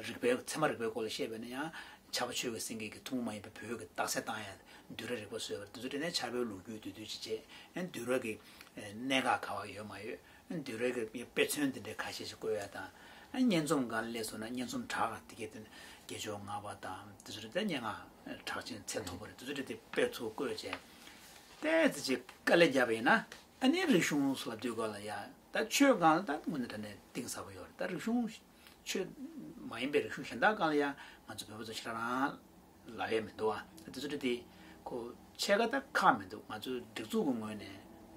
རིག་པའི་ཚད་མ་རིག་པའི་སྐོར་ལ་བཤད་པ་ན་ཡང་ཕྱྭ་པ་ཆོས་ཀྱི་སེང་གེ་གི་ཐུན་མོང་མ་ཡིན་པའི་བོད་ཀྱི་རྟགས་གསལ་བཏང་ཡ་འདུལ་བའི་རིག་པ་བཟོས་པ་རེད། དེ་ཚོ་དེ་ནས་ཕྱྭ་པའི་ལོ་རྒྱུས་བསྡུས་བསྡུས་ཅིག་བྱས། ཡང་འདུལ་བའི་གི་གནད་འགག་ག་བ་ཡོད་མ་ཡོད། འདུལ་བའི་གི་དཔེ་མཚོན་དེ་འདྲའི་ཁ་ཤས་ཤིག་བཀོད་ཡ་དང་། སྙན་རྩོམ་སྒང་ལ་སླེབས་སོང་ན་སྙན་རྩོམ་གྲགས་དེ་གའི་དེ་ནི་བརྒྱད་ཅུ་ལྔ་པ་དང་དེ་ཚོ་རེད། ད་སྙན་ངག་གྲགས་ཅན་ཚད་མཐོ་པོ་རེད། དེ་ཚོ་རེད་དེ་དཔེ་ཚུར་བཀོད་བྱས། ཏོག་ཙམ་ཅིག་དཀའ་ལས་བརྒྱབ་པ་ཡིན་ན་ཨ་ནི་རིག་གཞུང་སུ་ལབ་དུས་སྒང་ལ་ཡ། ད་ཆོས་སྒང་ལ་ད་དངོས་གནས་དྲང་གནས་གཏིང་ཟབ་པོ་ཡོད་རེད། ད་རིག་གཞུང་ཆོས་མ་ཡིན་པའི་རིག་གཞུང་གཞན་དག་སྒང་ལ་ཡ་ང་ཚོ་བོད་པ་ཚོ་ཞེ་དྲག་རང་ལབ་ཡས་མི་འདུག་ཨ། དེ་ཚོ་དེ་ཁོ་ཕྱེད་ཀ་ད་ཁག་མི་འདུག། ང་ཚོའི་སྒྲིག་འཛུགས་ཀྱི་ངོས་ནས་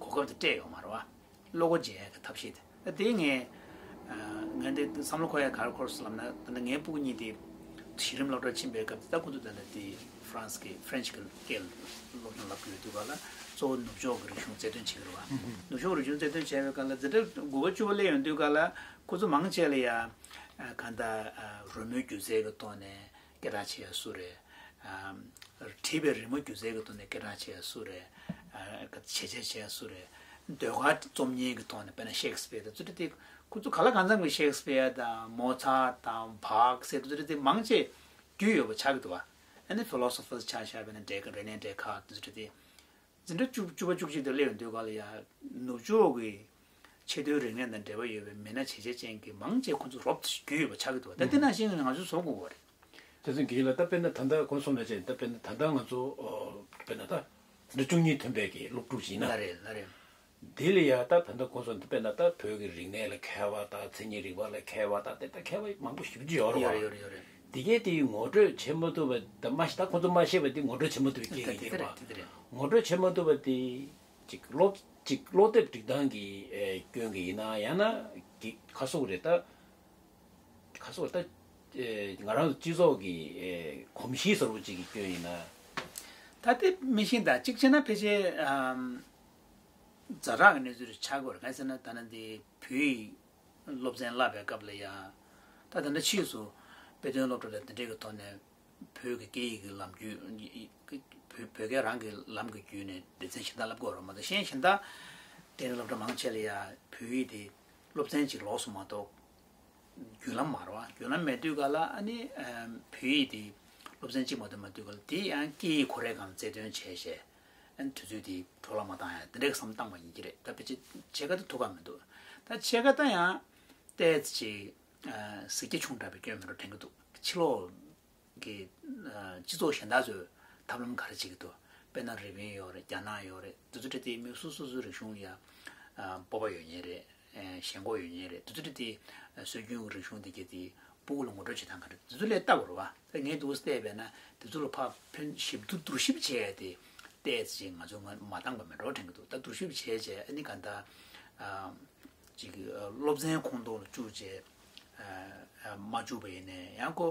གོ་སྐབས་དེ་སྤྲད་ཡོད་མ་རེད་བ། བློ་སྒོ་འབྱེད་ཡས་ཀྱི་ཐབས་ཤེས་དེ། ད་དེ་ངས་ཨ་ངས་འདི་བསམ་བློ་འཁོར་ཡས་ག་རེ་འཁོར་སོང་ལབ་ན། ད་ལྟ་ངའི་སྤུ་གུ་གཉིས་དེ་གཞི་རིམ་སློབ་གྲྭར་ཕྱིན་པའི་སྐབས་དེ། ད་ཁོ་ཚོ་ད་ལྟ་དེ་ཧྥ་རན་སི་གི་ཧྥ་རན་སི་གི་སྐད་སློབ་སྦྱོང་ལབ་ཀྱི་ཡོད་དུས་སྒང་ལ་གཙོ་བོ་ནུབ་ཕྱོགས་ཀྱི་རིག་གཞུང་རྩལ་འདོན་བྱེད་ཀྱི་རེད་བ། ནུབ་ཕྱོགས་རིག་གཞུང་རྩལ་འདོན་བྱས་པའི་སྐབས་ལ་འཛིན་གྲྭ་དགུ་པ་བཅུ་པ་སླེབས་ཡོང་དུས་སྒང་ལ་ཁོ་ཚོ་མང་ཆེ་ལ་ཡ་ཨ་གང་ལྟར་ཨ་རོལ་མོའི་སྒྱུ་རྩལ་གྱི་ཐོག་ནས་སྐད་གྲགས་ཆེ་ཡ་སུ་རེད། ཨ་བྲིས་པའི་རི་མོ་སྒྱུ་རྩལ་གྱི་ཐོག་ནས་སྐད་གྲགས་ཆེ་ཡ་སུ་རེད། ཨ་བྱས་རྗེས་ཆེ་ཡ་སུ་རེད། ཟློས་གར་རྩོམ་གཉེར་གྱི་ཐོག་ནས་དཔེར་ན་ཤེག་སི་པིར་དང་དེ་ཚོ་དེ། ཁོ་ཚོ་ག་ལ་གང་འཚམ་གྱི་ཤེག་སི་པིར་དང་མོ་ཚར་དང་བྷག་ཟེར་དེ་ཚོ་དེ་མང་ཆེ་རྒྱུས་ཡོད་པ་ཆགས་ཀྱི་འདུག་བ། ཨ་ནི་ཕི་ལོ་སོ་ཕར་ཆ་བཞག་པ་ན་ཌེ་ཀ་རེ་ནེ་ཌེ་ཀར་དེ་ཚོ་དེ། འཛིན་གྲྭ་བཅུ་བཅུ་པ་བཅུ་གཅིག་དུ་སླེབས་ཡོང་དུས་སྒང་ལ་ཡ་ནུབ་ཕྱོགས་ཀྱི་ཆེས་མཐོའི་རིག་གནས་དང་འབྲེལ་བ་ཡོད་པའི་མི་སྣ་བྱས་རྗེས་ཅན་གྱི་མང་ཆེ་ཁོ་ཚོ་རོབ་ཏུ་རྒྱུས་ཡོད་པ་ཆགས་ཀྱི་འདུག་བ། ད་དེ་ནང་བཞིན་ང་ཚོས་བཟོ་དགོས་པ་རེད། རྒྱལ་མཚན་དགེ་ལགས། ད་དཔེར་ན་ད་ལྟ་གོང་གསུངས་པ་བྱས། ད་དཔེར་ན་ད་ལྟ་ང་ཚོ་ཨོ་དཔེར་ན་ད་འཛིན་གྲྭ་བཅུ་གཉིས་ཐོན་པའི་གི་སློབ་ཕྲུག་ཅིག་ཡིན་ན། ལགས་རེད། ལགས་རེད། དེ་ལ་ཡ་ད་ད་ལྟ་གོང་གསུངས་དཔེར་ན་ད་བོད་ཀྱི་རིག་གནས་ལ་མཁས་པ་དང་མཚན་ཉིད་རིག་པ་ལ་མཁས་པ་དང་དེ་ད་མཁས་པ་མང་པོ་ཞེ་པོ་ཅིག་ཡོད་རེད་བ། ཡོད་རེད། ཡོད་རེད། ཡོད་རེད། དེ་གས་དེ་ངོ་སྤྲོད་བྱེད་མ་ཐུབ་པ། ད་མ་ཤེས་ད་ཁོང་ཚོ་མ་ཤེས་པ་དེ་ངོ་སྤྲོད་བྱེད་མ་ཐུབ་པའི་རྐྱེན་གྱིས་རེད་བ། དེ་དེ་རེད། ངོ་སྤྲོད་བྱེད་མ་ཐུབ་པ་དེ་ཅིག་ཀློག་ཅིག་ཀློག་དེབ་སྒྲིག་སྟངས་ཀྱི་ཨེ་སྐྱོན་གྱིས་ཡིན་ན། ཡང་ན་གི་ཁ་སོག་རེད། ད་ཁ་སོག་ད་ཨེ་ང་རང་ཚོ་སྤྱི་ཚོགས་ཀྱི་ཨེ་གོམས་གཤིས་གསར་པ་ཅིག་གི་སྐྱོན་ཡིན་ན། ད་དེ་མི་ཤེས། ད་གཅིག་བྱས་ན་ཕལ་ཆེར་ཨམ་ཛ་དྲག་གི་གནས་ཚུལ་རེ་ཆགས་ཀྱི་ཡོད་རེད། གང་ཡིན་ཟེར་ན་ད་ནི་འདི་བོད་ཡིག་སློབ་ཚན་བསླབ་པའི་སྐབས་ལ་ཡང་། ད་ད་ལྟ་ཕྱིས་སུ་དཔེ་སྟོན་སློབ་གྲྭ་ལ་འདི་འདྲའི་གི་ཐོག་ནས་བོད་ཀྱི་སྐད་ཡིག་གི་ལམ་རྒྱུད། བོད་ བོད་བོད་སྐད་རང་གི་ལམ་གྱི་བརྒྱུད་ནས་སྡེ་ཚན་གཞན་དག་བསླབ་དགོས་རེད་མ་གཏོགས། གཞན་གཞན་དག་དེ་ནི་སློབ་གྲྭ་མང་ཆེ་ལ་ཡ་བོད་ཡིག་དེ་སློབ་ཚན་གཅིག་ལོགས་སུ་མ་གཏོགས་བརྒྱུད་ལམ་མ་རེད་བ། བརྒྱུད་ལམ་མེད་དུས་ག་ལ་ཨ་ནི་ཨམ་བོད་ཡིག་དེ་སློབ་ཚན་གཅིག་མ་གཏོགས་མ་དུས་ག་ལ་དེ་ཡང་སྐད་ཡིག་ཁོ་རའི་སྒང་ལ་རྩལ་འདོན་བྱས་བྱས་ཨ་ནི་དུས་ཚོད་དེ་འཕྲོ་བརླག་མ་བཏང་ཡ་དེ་འདྲའི་བསམ་བཏང་བ་ཡིན་གྱི་རེད། ད་ཕལ་ཆེར་ཕྱེད་ཀ་དེ་ཐུག་ག་མི་འདུག་ད་ཕྱེད་ཀ་ད་ཡང་ཏོག་ཙམ་ཅིག་ཨ་གཟི་རྒྱ་ཆུང་དྲགས་པའི་སྐྱོན་མེད་འགྲོ་དྲན་གྱི་འདུག་ཕྱི་ལོགས་ཀྱི་ཨ་སྤྱི་ཚོགས་གཞན་དག་ཚོས་ཐབས་ལམ་ག་རེ་བྱེད་ཀྱི་འདུག་དཔེར་ན་རི་པིན་ཡོད་རེད། རྒྱ་ནག་ཡོད་རེད། དེ་ཚོ་འདྲ་དེ་མི་སོ་སོ་སོའི་རིག་གཞུང་ལ་ཡ་ཨ་སྤོབས་པ་ཡོད་མཁན་རེད། ཨ་ཞེན་ཁོག་ཡོད་མཁན་རེད། དེ་ཚོ་འདྲ་དེ་ཨ་སྲོལ་རྒྱུན་གྱི་རིག་གཞུང་དེ་གྱད་དེ་སྤུ་གུ་ལ་ངོ་སྤྲོད་བྱེད་སྟངས་ག་རེ་དེ་ཚོ་ལ་ལྟ་དགོས་རེད་བ། ད་ངས་འདུག་སེ་བལྟས་པས་ན་དེ་ཚོ་ལ་ཕར་ཕན་ཞིབ་ཏུ་བསྡུར་ཞིབ་བྱས་ཏེ་ཏོག་ཙམ་ཅིག་ང་ཚོ་མ་མ་བཏང་པ་མེད་འགྲོ་དྲན་གྱི་འདུག་ད་བསྡུར་ཞིབ་བྱས་བྱས་ཨ་ནི་ག་ད་ཨ་ཅིག་སློབ་ཚན་ཁོངས་གཏོགས་ལ་བཅུག་བྱས་ཨ་ཨ་མ་བཅུག་པ་ཡིན་ནའི་ཡང་ཁོ་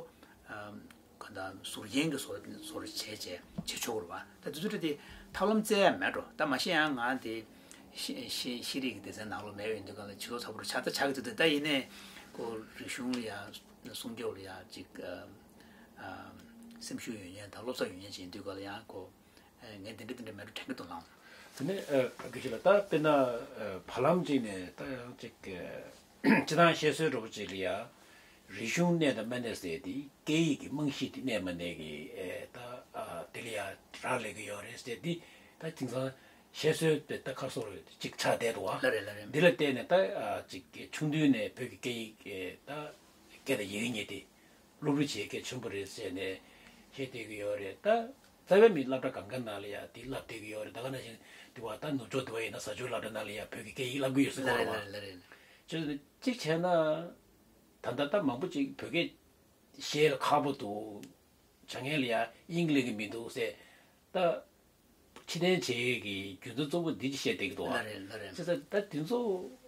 ཨ་ག་ད་ཟུར་རྒྱན་གྱི་བཟོ་བཟོ་འདྲ་བྱས་བྱས་བྱེད་ཆོག་རེད་བ། ད་དེ་ཚོ་འདྲ་དེ་ཐབས་ལམ་བཙལ་ཡ་མེད་འགྲོ། ད་མ་གཞི་ཡང་ང་དེ་ཤེས་ཤེས་ཤེས་རིག་གི་སྡེ་ཚན་ནང་ལོགས་མེད་པ་ཡིན་དུས་ག་ལ་ཇུས་གཏོགས་ཚ་པོ་རུ་ཆགས་ད་ཆགས་ཀྱི་འདུག་ད་ཡིན་ནའི་ཁོ་རིག་གཞུང་ལ་ཡ་སྲུང་སྐྱོབ་ལ་ཡ་ཅིག་ཨ་ཨ་སེམས་ཤུགས་ཡོད་མཁན་དང་བློ་འཚབ་ཡོད་མཁན་ཅིག་ཡིན་དུས་ག་ལ་ཡང་ཁོ། ཨེ་ངས་འདི་འདྲ་འདི་འདྲ་མེད་འགྲོ་དྲན་གྱི་འདུག་ལགས། དེ་ནས་ཨ་དགེ་བཤེས་ལགས། ད་དཔེར་ན་ཨ་བར་ལམ་ཅིག་ནས་ད་ཡང་ཅིག་ཨ་སྤྱིར་བཏང་བཤད་སྲོལ་འདྲ་པོ་ཅིག་ལ་ཡ་རིག་གཞུང་གནས་དང་མ་གནས་ཟེར་དེ་སྐད་ཡིག་གི་རྨང་གཞི་དེ་གནས་མ་གནས་ཀྱི་ཨེ་ད་ཨ་དེ་ལ་ཡ་རག་ལས་ཀྱི་ཡོད་རེད་ཟེར་དེ་ད་དེང་སང་བཤད་སྲོལ་དེ་ད་ཁ་སོ་རེ་ཅིག་ཆགས་བསྡད་འདུག་བ། ལགས་རེད་ལགས་རེད། འདི་ལ་བལྟས་ནས་ད་ཨ་ཅིག་ཆུང་དུས་ནས་བོད་ཀྱི་སྐད་ཡིག་ཨེ་ད་སྐད་དང་ཡི་གེ་གཉིས་དེ། སློབ་རིམ་བྱེད་གལ་ཆེན་པོ་རེད་ཟེར་ནས་བཤད་བསྡད་ཀྱི་ཡོད་རེད། ད་རྩ་བའི་མི་སློབ་གྲྭ་གང་ག་ནང་ལ་ཡ་དེ་བསླབ་བསྡད་ཀྱི་ཡོད་རེད། ད་ག་ནང་བཞིན་དེ་བ་ད་ནུབ་ཕྱོགས་དེ་བ་ཡིན་ན་བཟའ་སྤྱོད་སློབ་གྲྭ་ནང་ལ་ཡ་བོད་ཀྱི་སྐད་ཡིག་བསླབ་ཀྱི་ཡོད་ཟེར་གོ་རེད་བ། ལ་ལ་ལ་ལ་ཅེས་གཅིག་བྱས་ན་ད་ལྟ་ད་མང་པོ་ཅིག་བོད་སྐད་བཤད་ལ་ཁག་པོ་འདུག་བྱ་ངན་ལ་ཡ་དབྱིངས་ལེན་གྱི་མི་འདུག་ཟེར་ད། ཕྱིར་འཐེན་བྱེད་ཡས་ཀྱི་རྒྱུ་མཚན་གཙོ་བོ་འདི་ཅིག་བཤད་བསྡད་ཀྱི་འདུག་ཨ། ལགས་རེད་ལགས་རེད། བྱས་ཙང་ད་དེ་ཚོ་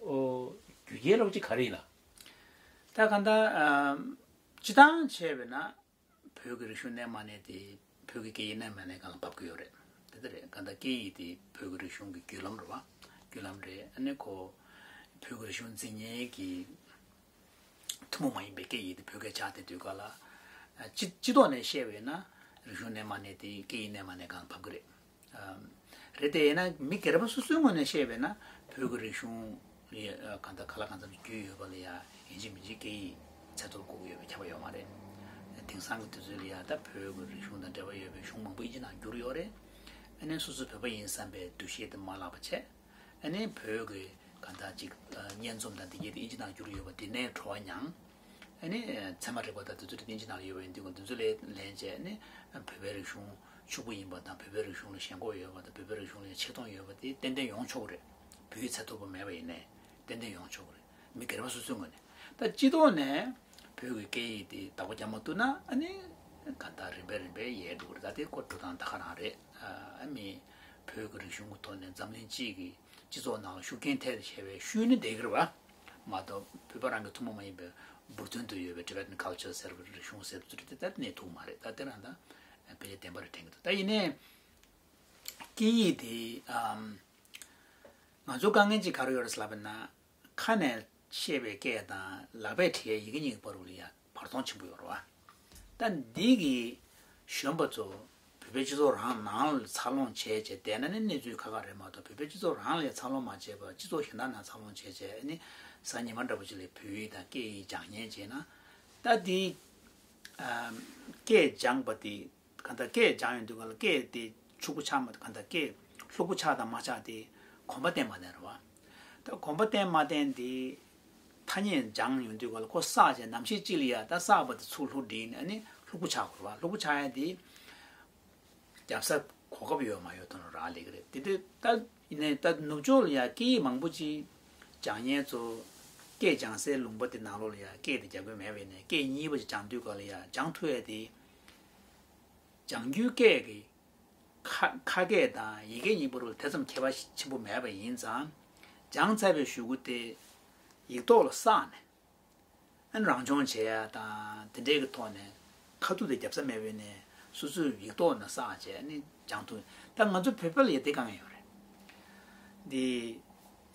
ཨོ་རྒྱུ་རྐྱེན་རོགས་ཅིག་ག་རེ་ཡིན་ན། ད་གང་ལྟར་ཨམ་སྤྱིར་བཏང་བྱས་པས་ན་བོད་ཀྱི་རིག་གཞུང་གནས་མ་གནས་དེ་བོད་ཀྱི་སྐད་ཡིག་གནས་མ་གནས་སྒང་ལ་བབས་ཀྱི་ཡོད་རེད། དེ་ལྟར་རེད། གང་ལྟར་སྐད་ཡིག་དེ་བོད་ཀྱི་རིག་གཞུང་གི་བརྒྱུད་ལམ་རེད་བ། བརྒྱུད་ལམ་རེད། ཨ་ནི་ཁོ་བོད་ཀྱི་རིག་གཞུང་འཛིན་མཁན་གྱི་ཐུན་མོང་མ་ཡིན་པའི་སྐད་ཡིག་དེ་བོད་སྐད་ཆགས་བསྡད་དུས་ག་ལ། སྤྱི་སྤྱི་ཐོག་ནས་བཤད་པས་ན་རིག་གཞུང་གནས་མ་གནས་དེ་སྐད་ཡིག་གནས་མ་གནས་སྒང་ལ་བབས་ཀྱི་རེད། རེད་དེ་ཡིན་ན་མི་སྒེར་པ་སོ་སོའི་ངོས་ནས་བཤད་པས་ན་བོད་ཀྱི་རིག་གཞུང་ཡ་གང་ལྟར་ག་ལ་གང་འཚམ་རྒྱུས་ཡོད་པ་ལ་ཡ་ཡིན་གཅིག་མིན་གཅིག་སྐད་ཡིག་ཚད་མཐོར་བཀུར་གྱི་ཡོད་པའི་ཁྱབ་པ་ཡོད་མ་རེད། དེང་སང་གི་དུས་ཚོད་ལ་ཡ་ད་བོད་ཀྱི་རིག་གཞུང་དང་འབྲེལ་བ་ཡོད་པའི་གཞུང་མང་པོ་ཨིན་ཇི་ནང་བསྒྱུར་ཡོད་རེད། ཨ་ནི་སོ་སོ་བོད་པ་ཡིན་བསམ་པའི་འདུ་ཤེས་དེ་མ་བརླག་པ་བྱས། ཨ་ནི་བོད་ཀྱི་གང་ལྟར་ཅིག་སྙན་རྩོམ་དང་དེ་གྱད་དེ་ཨིན་ཇི་ནང་བསྒྱུར་ཡོད་པ་དེ་ནས་བྲོ་བ་མྱངས། ཨ་ནི་ཚད་མ་རིག་པ་དང་དེ་ཚོ་དེ་ཨིན་ཇི་ནང་ཡོད་པ་ཡིན་དུས་དེ་ཚོ་ལས་ལེན་བྱས་ཨ་ནི་བོད་པའི་རིག་གཞུང་ཕྱུག་པོ་ཡིན་པ་དང་བོད་པའི་རིག་གཞུང་ལ་ཞེན་ཁོག་ཡོད་པ་དང་བོད་པའི་རིག་གཞུང་ལ་ཆེ་མཐོང་ཡོད་པ་དེ་ཏན་ཏན་ཡོང་ཆོག་གི་རེད། བོད་ཡིག་ཚད་མཐོ་པོ་མེད་པ་ཡིན་ནའི་ཏན་ཏན་ཡོང་ཆོག་གི་རེད། མི་སྒེར་པ་སོ་སོའི་ངོས་ནས། ད་སྤྱི་ཐོག་ནས་བོད་ཀྱི་སྐད་ཡིག་དེ་བདག་པོ་རྒྱག་མ་ཐུབ་ན་ཨ་ནི་གང་ལྟར་རིམ་པས་རིམ་པས་ཡལ་འགྲོ་གི་རེད། ད་དེ་ཁོ་འགྲོ་སྟངས་ད་ག་རང་རེད། ཨ་མི་བོད་ཀྱི་རིག་གཞུང་གི་ཐོག་ནས་འཛམ་གླིང་སྤྱི་གི་སྤྱི་ཚོགས་ནང་ལ་ཤུགས་རྐྱེན་ཐེབས་ཆེ་བའི་ཤུལ་ནི་བསྡད་ཀྱི་རེད་བ། མ་གཏོགས་བོད་པ་རང་གི་ཐུན་མོང་མ་ཡིན་པའི་འབུར་ཐོན་དུ་ཡོད་པའི་Tibetan culture་ཟེར་བའི་རིག་གཞུང་ཟེར་བ་ཚོ་དེ་ད་གནས་ཐུབ་མ་རེད། ད་དེ་རང་ད་ཕལ་ཆེར་བདེན་པ་རེད་དྲན་གྱི་འདུག་ད་ཡིན་ནའི་སྐད་ཡིག་དེ་ཨམ། ང་ཚོ་དཀའ་ངལ་གཅིག་ག་རེ་ཡོད་རེད་ལབ་པ་ན། ཁ་ནས་བཤད་པའི་སྐད་དང་ལག་པས་བྲིས་ཡག་ཡི་གེ་གཉིས་ཀྱི་བར་དུ་ལ་ཡ་བར་སྟོང་ཆེན་པོ་ཡོད་རེད་བ། ད་འདི་གི་གཞོན་པ་ཚོ་བོད་པའི་སྤྱི་ཚོགས་རང་ནང་ལ་འཚར་ལོངས་བྱས་བྱས་བསྡད་ན་ནི་གནས་ཚུལ་ཁག་ཁག་རེད་མ་གཏོགས་བོད་པའི་སྤྱི་ཚོགས་རང་ལ་ཡ་འཚར་ལོངས་མ་བྱས་པར་སྤྱི་ཚོགས་གཞན་དག་ནང་འཚར་ལོངས་བྱས་བྱས་ནི་གཟའ་ཉི་མ་འདྲ་པོ་ཅིག་ལ་བོད་ཡིག་དང་སྐད་ཡིག་སྦྱང་མཁན་བྱས་ན། ད་འདི་སྐད་སྦྱངས་པ་དེ། གང་ལྟར་སྐད་སྦྱངས་ཡོང་དུས་ག་ལ་སྐད་དེ་ཕྱུག་པོ་ཆགས་མ་གང་ལྟར་སྐད་ལྷུག་པོ་ཆགས་དང་མ་ཆགས་དེ་གོམ་པ་བསྟན་མ་བསྟན་རེད་བ། ད་གོམ་པ་བསྟན་མ་བསྟན་དེ་ཐ་སྙད་སྦྱངས་ཡོང་དུས་ག་ལ་ཁོ་བསགས་བྱས་ནམ་ཞིག་ཅིག་ལ་ཡ་ད་བསགས་པ་དེ་ཚུར་ལྷུག་བསྒྲིལ་ནས་ཨ་ནི་ལྷུག་པོ་ཆགས་དགོས་རེད་བ། ལྷུག་པོ་ཆགས་ཡ་དེ་རྒྱབ་ས་གོ་སྐབས་ཡོད་མ་ཡོད་དང་རག་ལས་ཀྱི་རེད། དེ་དུས་ད་ཡིན་ནའི་ད་ནུབ་ཕྱོགས་ལ་ཡ་སྐད་ཡིག་མང་པོ་ཅིག་སྦྱང་མཁན་ཚོ་སྐད་སྦྱང་སའི་ལུང་པ་དེ་ནང་ལོགས་ལ་ཡ་སྐད་དེ་རྒྱག་གི་མེད་པ་ཡིན་ནའི་སྐད་གཉིས་པ་ཅིག་སྦྱང་དུས་ག་ལ་ཡ་སྦྱང་ཐུབ་ཡ་དེ། སྦྱང་རྒྱུའི་སྐད་ཀྱི་ཁ་ཁ་སྐད་དང་ཡིག་སྐད་གཉིས་པོ་རུ་དེ་ཙམ་ཁྱད་པར་ཆེན་པོ་མེད་པ་ཡིན་ཙང་། སྦྱངས་ཚར་བའི་གཞུག་གུ་དེ་ཡིག་ཐོག་ལ་བསགས་ནས་ཨ་ནི་རང་སྦྱོང་བྱེད་ཡ་དང་དེ་འདྲའི་གི་ཐོག་ནས་ཁ་ཐུག་དེ་རྒྱབ་ས་མེད་པའི་ནས་སོ་སོའི་ཡིག་ཐོག་ནས་བསགས་བྱས་ཨ་ནི་སྦྱང་ཐུབ། ད་ང་ཚོ་བོད་པ་ལ་ཡ་དེ་དཀའ་ངལ་ཡོད་རེད། འདི་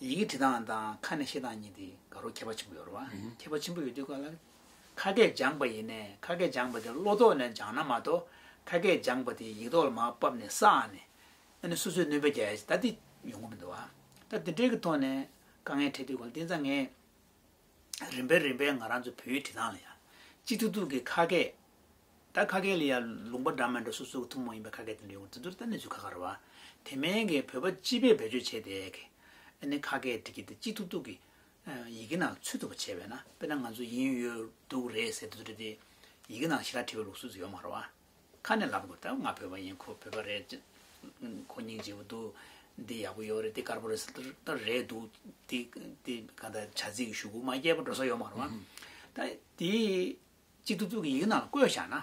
ཡི་གེ་འབྲི་སྟངས་དང་ཁ་ནས་བཤད་སྟངས་གཉིས་དེ་དགའ་རབ་ཁྱད་པར་ཆེན་པོ་ཡོད་རེད་བ། ཁྱད་པར་ཆེན་པོ་ཡོད་དུས་ག་ལ། ཁ་སྐད་སྦྱངས་པ་ཡིན་ནའི་ཁ་སྐད་སྦྱངས་པ་དེ་བློ་ཐོག་ནས་སྦྱངས་ན་མ་གཏོགས་ ཁ་སྐད་སྦྱངས་པ་དེ་ཡིག་ཐོག་ལ་མར་ཕབ་ནས་བསགས་ནས། ཨ་ནི་སོ་སོས་སྣོན་པ་རྒྱག་ཡ་ཞིག་ད་དེ་ཡོང་གི་མི་འདུག་ཨ། ད་དེ་འདྲའི་གི་ཐོག་ནས་དཀའ་ངལ་འཕྲད་དུས་གང་ལ་དེང་སང་ངས་རིམ་པས་རིམ་པས་ང་རང་ཚོ་བོད་ཡིག་འབྲི་སྟངས་ལ་ཡ་གཅིག་ཐུབ་ཐུབ་ཀྱི་ཁ་སྐད། ད་ཁ་སྐད་ལ་ཡ་ལུང་པ་འདྲ་མི་འདྲ་སོ་སོ་གི་ཐུན་མོང་ཡིན་པའི་ཁ་སྐད་དེ་འདྲ་ཡོང་དེ་ཚོར་ད་གནས་ཚུལ་ཁ་ཁ་རེད་བ། དེ་མིན་གྱི་བོད་པ་སྤྱི་པས་བེད་སྤྱོད་བྱས་ཏེ་གི་ཨ་ནི་ཁ་སྐད་འབྲི་གི་དེ་གཅིག་ཐུབ་ཐུབ་ཀྱི་ཡི་གེ་ནང་ཚུད་ཐུབ་པ་བྱས་པས་ན། དཔེར་ན་ང་ཚོ་དབྱིན་ཡུལ་འདུག་རེད་ཟེར་དུས་རེད་དེ། ཡི་གེ་ནང་ཞེ་དྲག་བྲིས་པའི་ལུགས་སྲོལ་ཡོད་མ་རེད་བ། ཁ་ནས་ལབ་དགོས། ད་ང་བོད་པ་ཡིན། ཁོ་བོད་པ་རེད། ཁོ་སྙིང་རྗེ་པོ་འདུག་འདི་ཡག་པོ་ཡོད་རེད། འདི་དཀར་པོ་རེད་ཟེར། ད་རེད་འདུག་འདི་འདི་ག་ད་བྱ་ཚིག་གི་གཞུག་གུ་མ་སྐྱེས་པ་འགྲོ་ས་ཡོད་མ་རེད་བ། ད་དེ་གཅིག་ཐུབ་ཐུབ་ཀྱི་ཡི་གེ་ནང་ལ་བཀོད་བཞག་ན།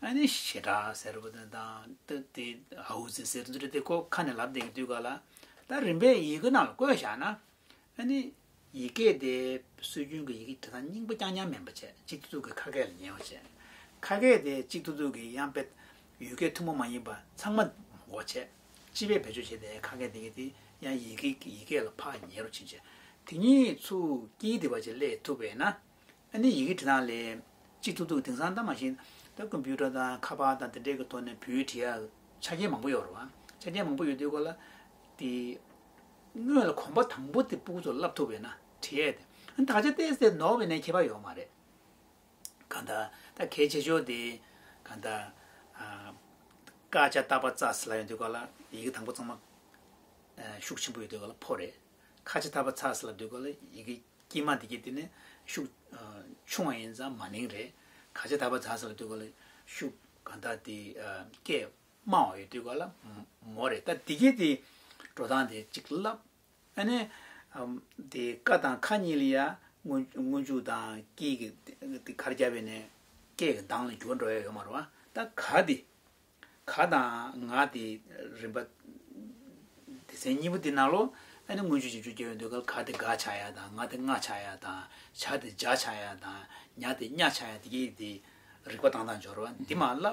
ཨ་ནི་ཞེ་དྲག་ཟེར་བ་དེ་དང་ད་དེ་ཧའུ་ཙི་ཟེར་དུས་རེད་དེ། ཁོ་ཁ་ནས་ལབ་བསྡད་ཀྱི་དུས་ག་ལ། ད་རིམ་པས་ཡི་གེ་ནང་ལ་བཀོད་བཞག་ན། ཨ་ནི་ཡི་གེ་དེ་སྲོལ་རྒྱུན་གྱི་ཡི་གེ་འབྲི་སྟངས་རྙིང་པ་རྐྱང་རྐྱང་མིན་པ་བྱས། གཅིག་ཐུབ་ཐུབ་ཀྱི་ཁ་སྐད་ལ་ཉེ་བ་བྱས། ཁ་སྐད་དེ་གཅིག་ཐུབ་ཐུབ་ཀྱི་ཡང་དཔེ་ཡུལ་སྐད་ཐུན་མོང་མ་ཡིན་པ་ཚང་མ་མགོ་བྱས། སྤྱི་པས་བེད་སྤྱོད་བྱས་ཏེ་ཁ་སྐད་དེ་གི་དེ་ཡང་ཡི་གེ་ཡི་གེ་ལ་ཕར་ཉེ་རུ་ཕྱིན་བྱས། དེ་གཉིས་ཚུར་དཀྱིལ་དེ་བ་ཅིག་སླེབས་ཐུབ་པས་ན། ཨ་ནི་ཡི་གེ་འབྲི་སྟངས་ལ་གཅིག་ཐུབ་ཐུབ། དེང་སང་ད་མ་གཞི་ད་ཀམ་པུ་ཊར་དང་ཁ་པར་དང་དེ་འདྲའི་གི་ཐོག་ནས་བོད་ཡིག་འབྲི་ཡ་ཆ་རྐྱེན་མང་པོ་ཡོད་རེད་བ། ཆ་རྐྱེན་མང་པོ་ཡོད་དུས་ག་ལ་དེ་སྔོན་ལ་གོམ་པ་དང་པོ་དེ་སྤུ་གུ་ཚོར་བསླབ་ཐུབ་པས་ན། འབྲི་ཡས་དེ་ཨ་ནི་དག་ཆ་ཏོག་ཙམ་ནོར་བས་ན་ཁྱད་པར་ཡོད་མ་རེད། གང་ལྟར་ད་གལ་ཆེ་ཤོས་དེ་གང་ལྟར་ཨ་ཀ་ཅ་ཏ་པ་ཙ་ཟེར་ལབ་ཡོང་དུས་ག་ལ་ཡི་གེ་དང་པོ་ཚང་མ་ཨ་ཤུགས་ཆེན་པོ་ཡོད་དུས་ག་ལ་ཕོ་རེད། ཁ་ཅ་ཏ་པ་ཚ་ཟེར་ལབ་དུས་ག་ལ་ཡི་གེ་དཀྱིལ་མ་དེ་གྱད་དེ་ནི་ཤུགས་ཨ་ཆུང་བ་ཡིན་ཙང་མ་ནིང་རེད། ག་ཅ་ད་བ་ཛ་ཟེར་ལབ་དུས་ག་ལ་ཤུགས་གང་ལྟར་དེ་ཨ་སྐད་དམའ་བ་ཡོད་དུས་ག་ལ་མོ་རེད། ད་དེ་གྱད་དེ་འགྲོ་སྟངས་དེ་གཅིག་ལབ། ཨ་ནི་ཨམ་དེ་ཀ་དང་ཁ་གཉིས་ལ་ཡ་སྔོན་སྔོན་འཇུག་དང་དཀྱིལ་གྱི་དེ་གར་རྒྱབ་པས་ནས་སྐད་ཀྱི་གདངས་ལ་འགྱུར་བ་འགྲོ་ཡ་ཡོད་མ་རེད་བ། ད་ག་དེ་ག་དང་ང་དེ་རིམ་པ་སྡེ་ཚན་གཉིས་པོ་དེ་ནང་ལོ། ཨ་ནི་སྔོན་འཇུག་རྗེས་འཇུག་རྒྱབ་ཡོང་དུས་ག་ལ་ག་དེ་ག་ཆགས་ཡ་དང་། ང་དེ་ང་ཆགས་ཡ་དང་། ཇ་དེ་ཇ་ཆགས་ཡ་དང་། ཉ་དེ་ཉ་ཆགས་ཡ། དེ་གྱད་དེ་རིག་པ་བཏང་སྟངས་འབྱོར་བ་འདི་མ་ལབ།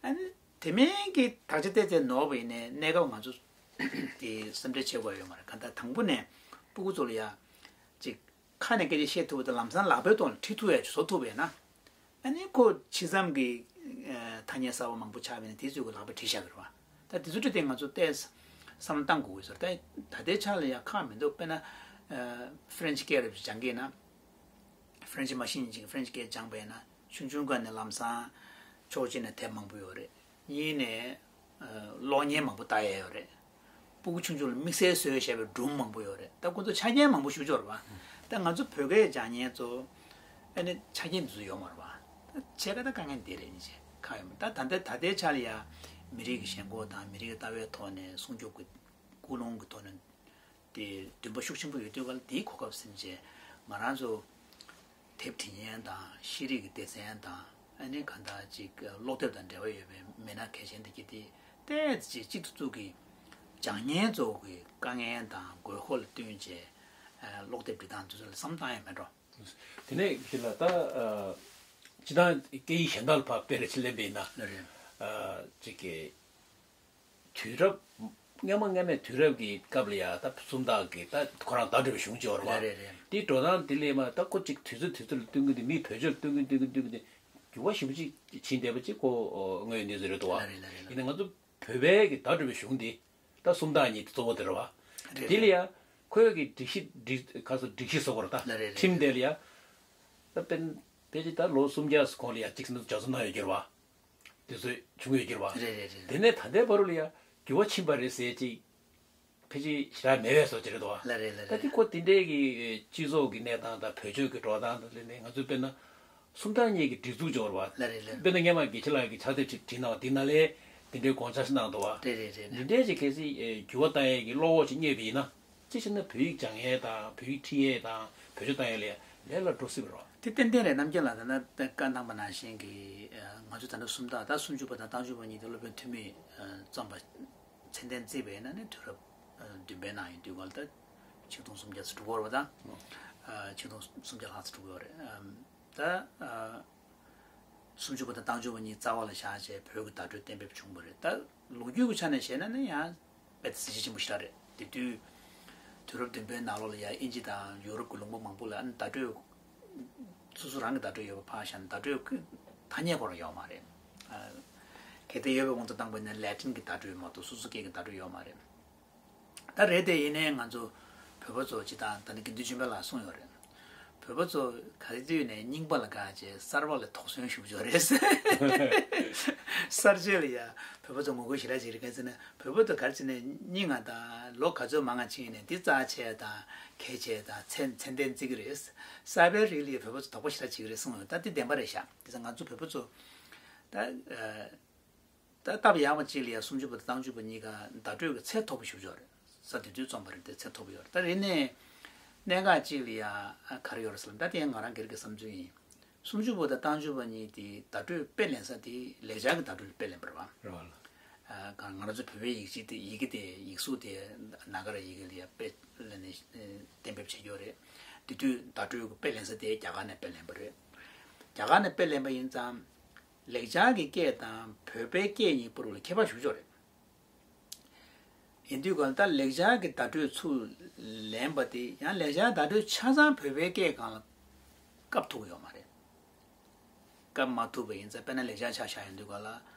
ཨ་ནི་དེ་མིན་གྱི་དག་ཆ་ཏོག་ཙམ་ནོར་བ་ཡིན་ནའི་གནས་སྐབས་ང་ཚོ་དེ་སེམས་ཁྲལ་བྱེད་དགོས་ཡོད་མ་རེད། གང་ལྟར་དང་པོ་ནས་སྤུ་གུ་ཚོ་ལ་ཡ་ཅིག་ཁ་ནས་སྐད་ཆ་བཤད་ཐུབ་པ་དང་། ལམ་སང་ལག་པའི་ཐོག་ལ་བྲིས་ཐུབ་ཡ་ཅིག་བཟོ་ཐུབ་པས་ན། ཨ་ནི་ཁོ་ཕྱི་མཚམས་ཀྱི་ཨ་ཐ་སྙད་གསར་པ་མང་པོ་ཆགས་པས་ན་དེ་ཚོའི་གི་ལག་པ་བྲིས་བཞག་གི་རེད་བ། ད་དེ་ཚོ་བྲིས་ཏེ་ང་ཚོ་ཏོག་ཙམ་བསམ་བློ་བཏང་དགོས་ཀྱི་ཡོད་ས་རེད། ད་ད་ལྟའི་ཆ་ལ་ཡ་ཁག་མི་འདུག་དཔེར་ན་ཨ་ཧྥ་རན་ཆི་སྐད་རེད་སྦྱང་གི་ཡིན་ན། ཧྥ་རན་ཆི་མ་ཤེས་མཁན་ཅིག་གིས་ཧྥ་རན་ཆི་སྐད་སྦྱངས་པས་ན་ཆུང་ཆུང་སྒང་ནས་ལམ་སང་ཕྱོགས་གཅིག་ནས་དེབ་མང་པོ་ཡོད་རེད། གཉིས་ནས་ཨ་གློག་བརྙན་མང་པོ་ལྟ་ཡ་ཡོད་རེད། སྤུ་གུ་ཆུང་ཆུང་ལ་དམིགས་བསལ་བཟོས་བཞག་པའི་སྒྲུང་མང་པོ་ཡོད་རེད། ད་ཁོ་ཚོ་ཆ་རྐྱེན་མང་པོ་ཞེ་པོ་ཅིག་ཡོད་རེད་བ། ད་ང་ཚོ་བོད་སྐད་སྦྱང་མཁན་ཚོ་ཨ་ནི་ཆ་རྐྱེན་འདི་ཚོ་ཡོད་མ་རེད་བ། ད་བྱས་ཙང་ད་དཀའ་ངལ་འདི་རེད། ནི་བྱས་ཁག་ཡོད་མ་རེད། ད་ད་ལྟའི་ད་ལྟའི་ཆ་ལ་ཡ་མི་རིགས་ཀྱི་ཞེན་ཁོག་དང་མི་རིགས་ཀྱི་ལྟ་བའི་ཐོག་ནས་སྲུང་སྐྱོབ་ཀྱི་ཀུན་སློང་གི་ཐོག་ནས་དེ་འདུན་པ་ཤུགས་ཆེན་པོ་ཡོད་དུས་ག་ལ་དེའི་གོ་སྐབས་ཟིན་བྱས་ང་རང་ཚོ་དེབ་འབྲི་མཁན་དང་ཤེས་རིག་གི་སྡེ་ཚན་དང་། ཨ་ནི་གང་ལྟར་ཅིག་ཀློག་དེབ་དང་འབྲེལ་བ་ཡོད་པའི་མི་སྣ་གལ་ཆེན་དེ་གྱད་དེ་ཏོག་ཙམ་གཅིག་ཏུ་བཙུགས་ཀྱིས་སྦྱང་མཁན་ཚོ་གི་དཀའ་ངལ་དང་དགོས་མཁོ་ལ་བསྟུན་བྱས་ཨ་ཀློག་དེབ་འབྲི་སྟངས་དེ་ཚོ་ལ་བསམ་བཏང་ཡ་མེད་འགྲོ། དེ་ནས་ཁྱེད་ལ་ད་ཨ་སྤྱིར་བཏང་སྐད་ཡིག་གཞན་དག་ལ་ཕར་དཔེ་རེ་ཕྱིར་ལེན་པ་ཡིན་ན། ལགས་རེད། ཨ་ཅིག་གི་དུས་རབས་སྔ་མ་སྔ་མའི་དུས་རབས་ཀྱི་སྐབས་ལ་ཡ་ད་སུམ་རྟགས་ཀྱི་ད་ཁོ་རང་བརྡ་སྤྲོད་པའི་གཞུང་ཅིག་ཡོད་རེད་བ། རེད་རེད་རེད། དེའི་འགྲོ་སྟངས་དེ་ལས་མ་ད་ཁོ་ཅིག་དུས་ཚོད་དུས་ཚོད་ལ་བསྟུན་གྱིན་དེ་མིས་བེད་སྤྱོད་ལ་བསྟུན་གྱིན་བསྟུན་གྱིན་བསྟུན་གྱིན་དེ་འགྱུར་བ་ཞེ་པོ་ཅིག་ཕྱིན་བསྡད་པ་ཅིག་ཁོ་དངོས་ཡོད་གནས་ཚུལ་རེད་འདུག་བ། རེད་རེད་རེད། ཡིན་ནའི་ང་ཚོ་བོད་པའི་གི་བརྡ་སྤྲོད་པའི་གཞུང་འདི་ད་སུམ་རྟགས་གཉིས་དེ་གཙོ་བོ་དེ་རེད་བ། རེད་དེ་ལ་ཡ་ཁོའི་གི་སྒྲིག་གཞི་སྒྲིག་ག་ཚོད་སྒྲིག་གཞི་བཟོ་དགོས་རེད་ད། ལགས་རེད་རེད། ཁྲིམས་དེ་ལ་ཡ་ད་དཔེ་ཕལ་ཆེར་ད་ལོ་སུམ་བརྒྱ་གོང་ལ་ཡ་གཅིག་སེམས་ཚོར་སྦྱར་ཚུལ་གནང་ཡོད་ཀྱི་རེད་བ། དེ་ཚོ་བྱུང་ཡོད་ཀྱི་རེད་བ། རེད་རེད་རེད། དེ་ནས་ད་ལྟའི་བར་ལ་ཡ་འགྱུར་བ་ཕྱིན་པ་རེད་ཟེར་ཅིག་ཕལ་ཆེར་ཞེ་དྲག་མེད་པའི་བཟོ་ཅིག་རེད་དོ། ལགས་རེད་ལགས་ད་རེད། དེ་ཁོ་དེ་འདྲའི་གི་སྤྱི་ཚོགས་ཀྱི་གནས་སྟངས་དང་བོད་ཆོས་ཀྱི་འགྲོ་སྟངས་དང་ལས་ནས་ང་ཚོས་དཔེར་ན་སུམ་རྟགས་གཉིས་ཀྱི་སྒྲིག་འཛུགས་སྦྱོར་བ། ལགས་རེད་ལགས། དཔེར་ན་སྔོན་མ་དགེ་ཆེ་ལགས་ཀྱིས་ཕྱག་དེབ་ཅིག་བྲིས་གནང་བ་དེ་ནང་ལས་དེ་འདྲའི་དགོངས་འཆར་ཞིག་གནང་འདུག་བ། རེད་རེད་རེད་རེད། འདི་འདྲའི་ཅིག་གལ་སྲིད་ཨེ་འགྱུར་བ་གཏོང་ཡས་ཀྱི་བློ་ཁོག་ཅིག་རྙེད་པ་ཡིན་ན། གཅིག་བྱས་ན་བོད་ཡིག་སྦྱང་ཡས་དང་བོད་ཡིག་ཁྲིད་ཡས་དང་བེད་སྤྱོད་གཏོང་ཡས་ལ་ལས་སླ་འགྲོ་སྲིད་པ་རེད། དེ་ཏན་ཏན་རེད། རྣམ་རྒྱལ་ལགས་ད་ལྟ་བཀའ་གནང་པ་ནང་བཞིན་གྱི་ཨ་ང་ཚོ་ད་ལྟ་སུམ་རྟགས་ད་སུམ་ཅུ་པ་དང་རྟགས་འཇུག་པ་གཉིས་དེ་སློབ་དཔོན་ཐོན་མིས་ཨ་བརྩམས་པ་མཚན་ལྡན་བརྩིས་པ་ཡིན་ན་ནི་དུས་རབས་ཨ་བདུན་པའི་ནང་ཡིན་དུས་ག་ལ་ད་ཆིག་སྟོང་སུམ་བརྒྱ་ཙམ་འགྲོ་གི་ཡོད་རེད་པ། ད་ཨ་ཆིག་སྟོང་སུམ་བརྒྱ་ལྷག་ཙམ་འགྲོ་གི་ཡོད་རེད། ཨ་ད་ཨ་སུམ་ཅུ་པ་དང་རྟགས་འཇུག་པ་གཉིས་རྩ་བ་ལ་བཞག་བྱས་བོད་ཀྱི་བརྡ་སྤྲོད་གཏན་འབེབས་བྱུང་བ་རེད། ད་ལོ་རྒྱུས་ཀྱི་ཆ་ནས་བཤད་ན་ནི་ཡང་དཔེ་གཟི་བརྗིད་ཆེན་པོ་ཞིག་རེད། དེ་དུས་དུས་རབས་བདུན་པའི་ནང་ལོགས་ལ་ཡང་དབྱིན་ཇི་དང་ཡུ་རོབ་ཀྱི་ལུང་པ་མང་པོ་ལ་ཨ་ནི་བརྡ་སྤྲོད་སོ་སོ་རང་གི་བརྡ་སྤྲོད་ཡོད་པ་ཕར་བཞག་ན་བརྡ་སྤྲོད་ཐ་སྙད་ཁོ་རང་ཡོད་མ་རེད། ཨ་ གལ་ཏེ་ཡོད་པའི་དབང་དུ་བཏང་པ་ཡིན་ན་ལེ་ཊིན་གྱི་བརྡ་སྤྲོད་མ་གཏོགས་སོ་སོ་སྐད་ཀྱི་བརྡ་སྤྲོད་ཡོད་མ་རེད། ད་རེད་དེ་ཡིན་ནའི་ང་ཚོ་བོད་པ་ཚོ་སྤྱིར་བཏང་ད་ནི་དགེ་འདུན་ཆོས་འཕེལ་ལགས་གསུངས་ཡོད་རེད། བོད་པ་ཚོ་ག་རེ་དུས་ནས་རྙིང་པ་ལ་དགའ་བྱས་གསར་པ་ལ་དོགས་ཟོན་ཞུ་ཆོག་རེད། གསར་བརྗེ་ལ་ཡ་བོད་པ་ཚོ་ངོ་རྒོལ་ཞེ་དྲག་བྱེད་རེད། ག་ཚོད་ན་བོད་པ་ཚོ་ག་རེ་བྱས་ནས་རྙིང་ང་དང་ལོ་ག་ཚོད་མང་ང་ཕྱིན་ནས་འདི་རྩ་ཆེ་དང་གལ་ཆེ་དང་ཚད་ཚད་ལྡན་བརྩི་གི་རེད། གསར་པའི་རིགས་ལ་ཡ་བོད་པ་ཚོ་དོགས་པ་ཞེ་དྲག་བྱེད་ཀྱི་རེད་གསུངས་ཡོད། ད་འདི་བདེན་པ་རེད་ཤག་དེ་ཚོ་ང་ཚོ་བོད་པ་ཚོ་ད། ད་སྟབས་ཡག་པ་གཅིག་ལ་ཡ་སུམ་ཅུ་པ་དང་རྟགས་འཇུག་པ་གཉིས་ཀ་བརྡ་སྤྲོད་ཀྱི་ཚད་མཐོ་པོ་ཞེ་པོ་ཅིག་ཡོད་རེད། ས་དེ་དུས་རྩོམ་པ་རེད་དེ་ཚད་མཐོ་པོ་ཡོད་རེད། ད་རེད་ནས་གནད་འགག་གཅིག་ལ་ཡ་ག་རེ་ཡོད་རེད་ཟེར་ན། ད་དེ་ང་རང་སྒེར་གྱི་བསམ་ཚུལ་ཡིན། སུམ་ཅུ་པ་དང་རྟགས་འཇུག་པ་གཉིས་དེ་བརྡ་སྤྲོད་དཔེ་ལེན་ས་དེ་ལེགས་སྦྱར་གྱི་བརྡ་སྤྲོད་དཔེ་ལེན་པ་རེད་བ། རེད་བ་ལ། ཨ་ག་ང་རང་ཚོ་བོད་པའི་ཡིག་ཆ་དེ་ཡི་གེ་དེ་ཡིག་གཟུགས་དེ་ན་ག་ར་ཡི་གེ་ལ་ཡ་དཔེ་ལེན་ནས་གཏན་འབེབས་བྱེད་ཀྱི་ཡོད་རེད། དེ་དུས་བརྡ་སྤྲོད་ཀྱི་དཔེ་ལེན་ས་དེ་རྒྱ་གར་ནས་དཔེ་ལེན་པ་རེད། རྒྱ་གར་ནས་དཔེ་ལེན་པ་ཡིན་ཙང་། ལེགས་སྦྱར་གྱི་སྐད་དང་བོད་པའི་སྐད་གཉིས་བར་ལ་ཁྱད་པར་ཞེ་པོ་ཅིག་ཡོད་རེད། ཡིན་དུས་ཀྱང་ད་ལེགས་སྦྱར་གྱི་བརྡ་སྤྲོད་ཚུར་ལེན་པ་དེ་ཡང་ལེགས་སྦྱར་བརྡ་སྤྲོད་ཆ་ཚང་བོད་པའི་སྐད་སྒང་ལ་བཀབ་ཐུབ་ཀྱི་ཡོད་མ་རེད། བཀབ་མ་ཐུབ་པ་ཡིན་ཙང་དཔེར་ན་ལེགས་སྦྱར་ཆ་བཞག་ཡོང་དུས་ག་ལ་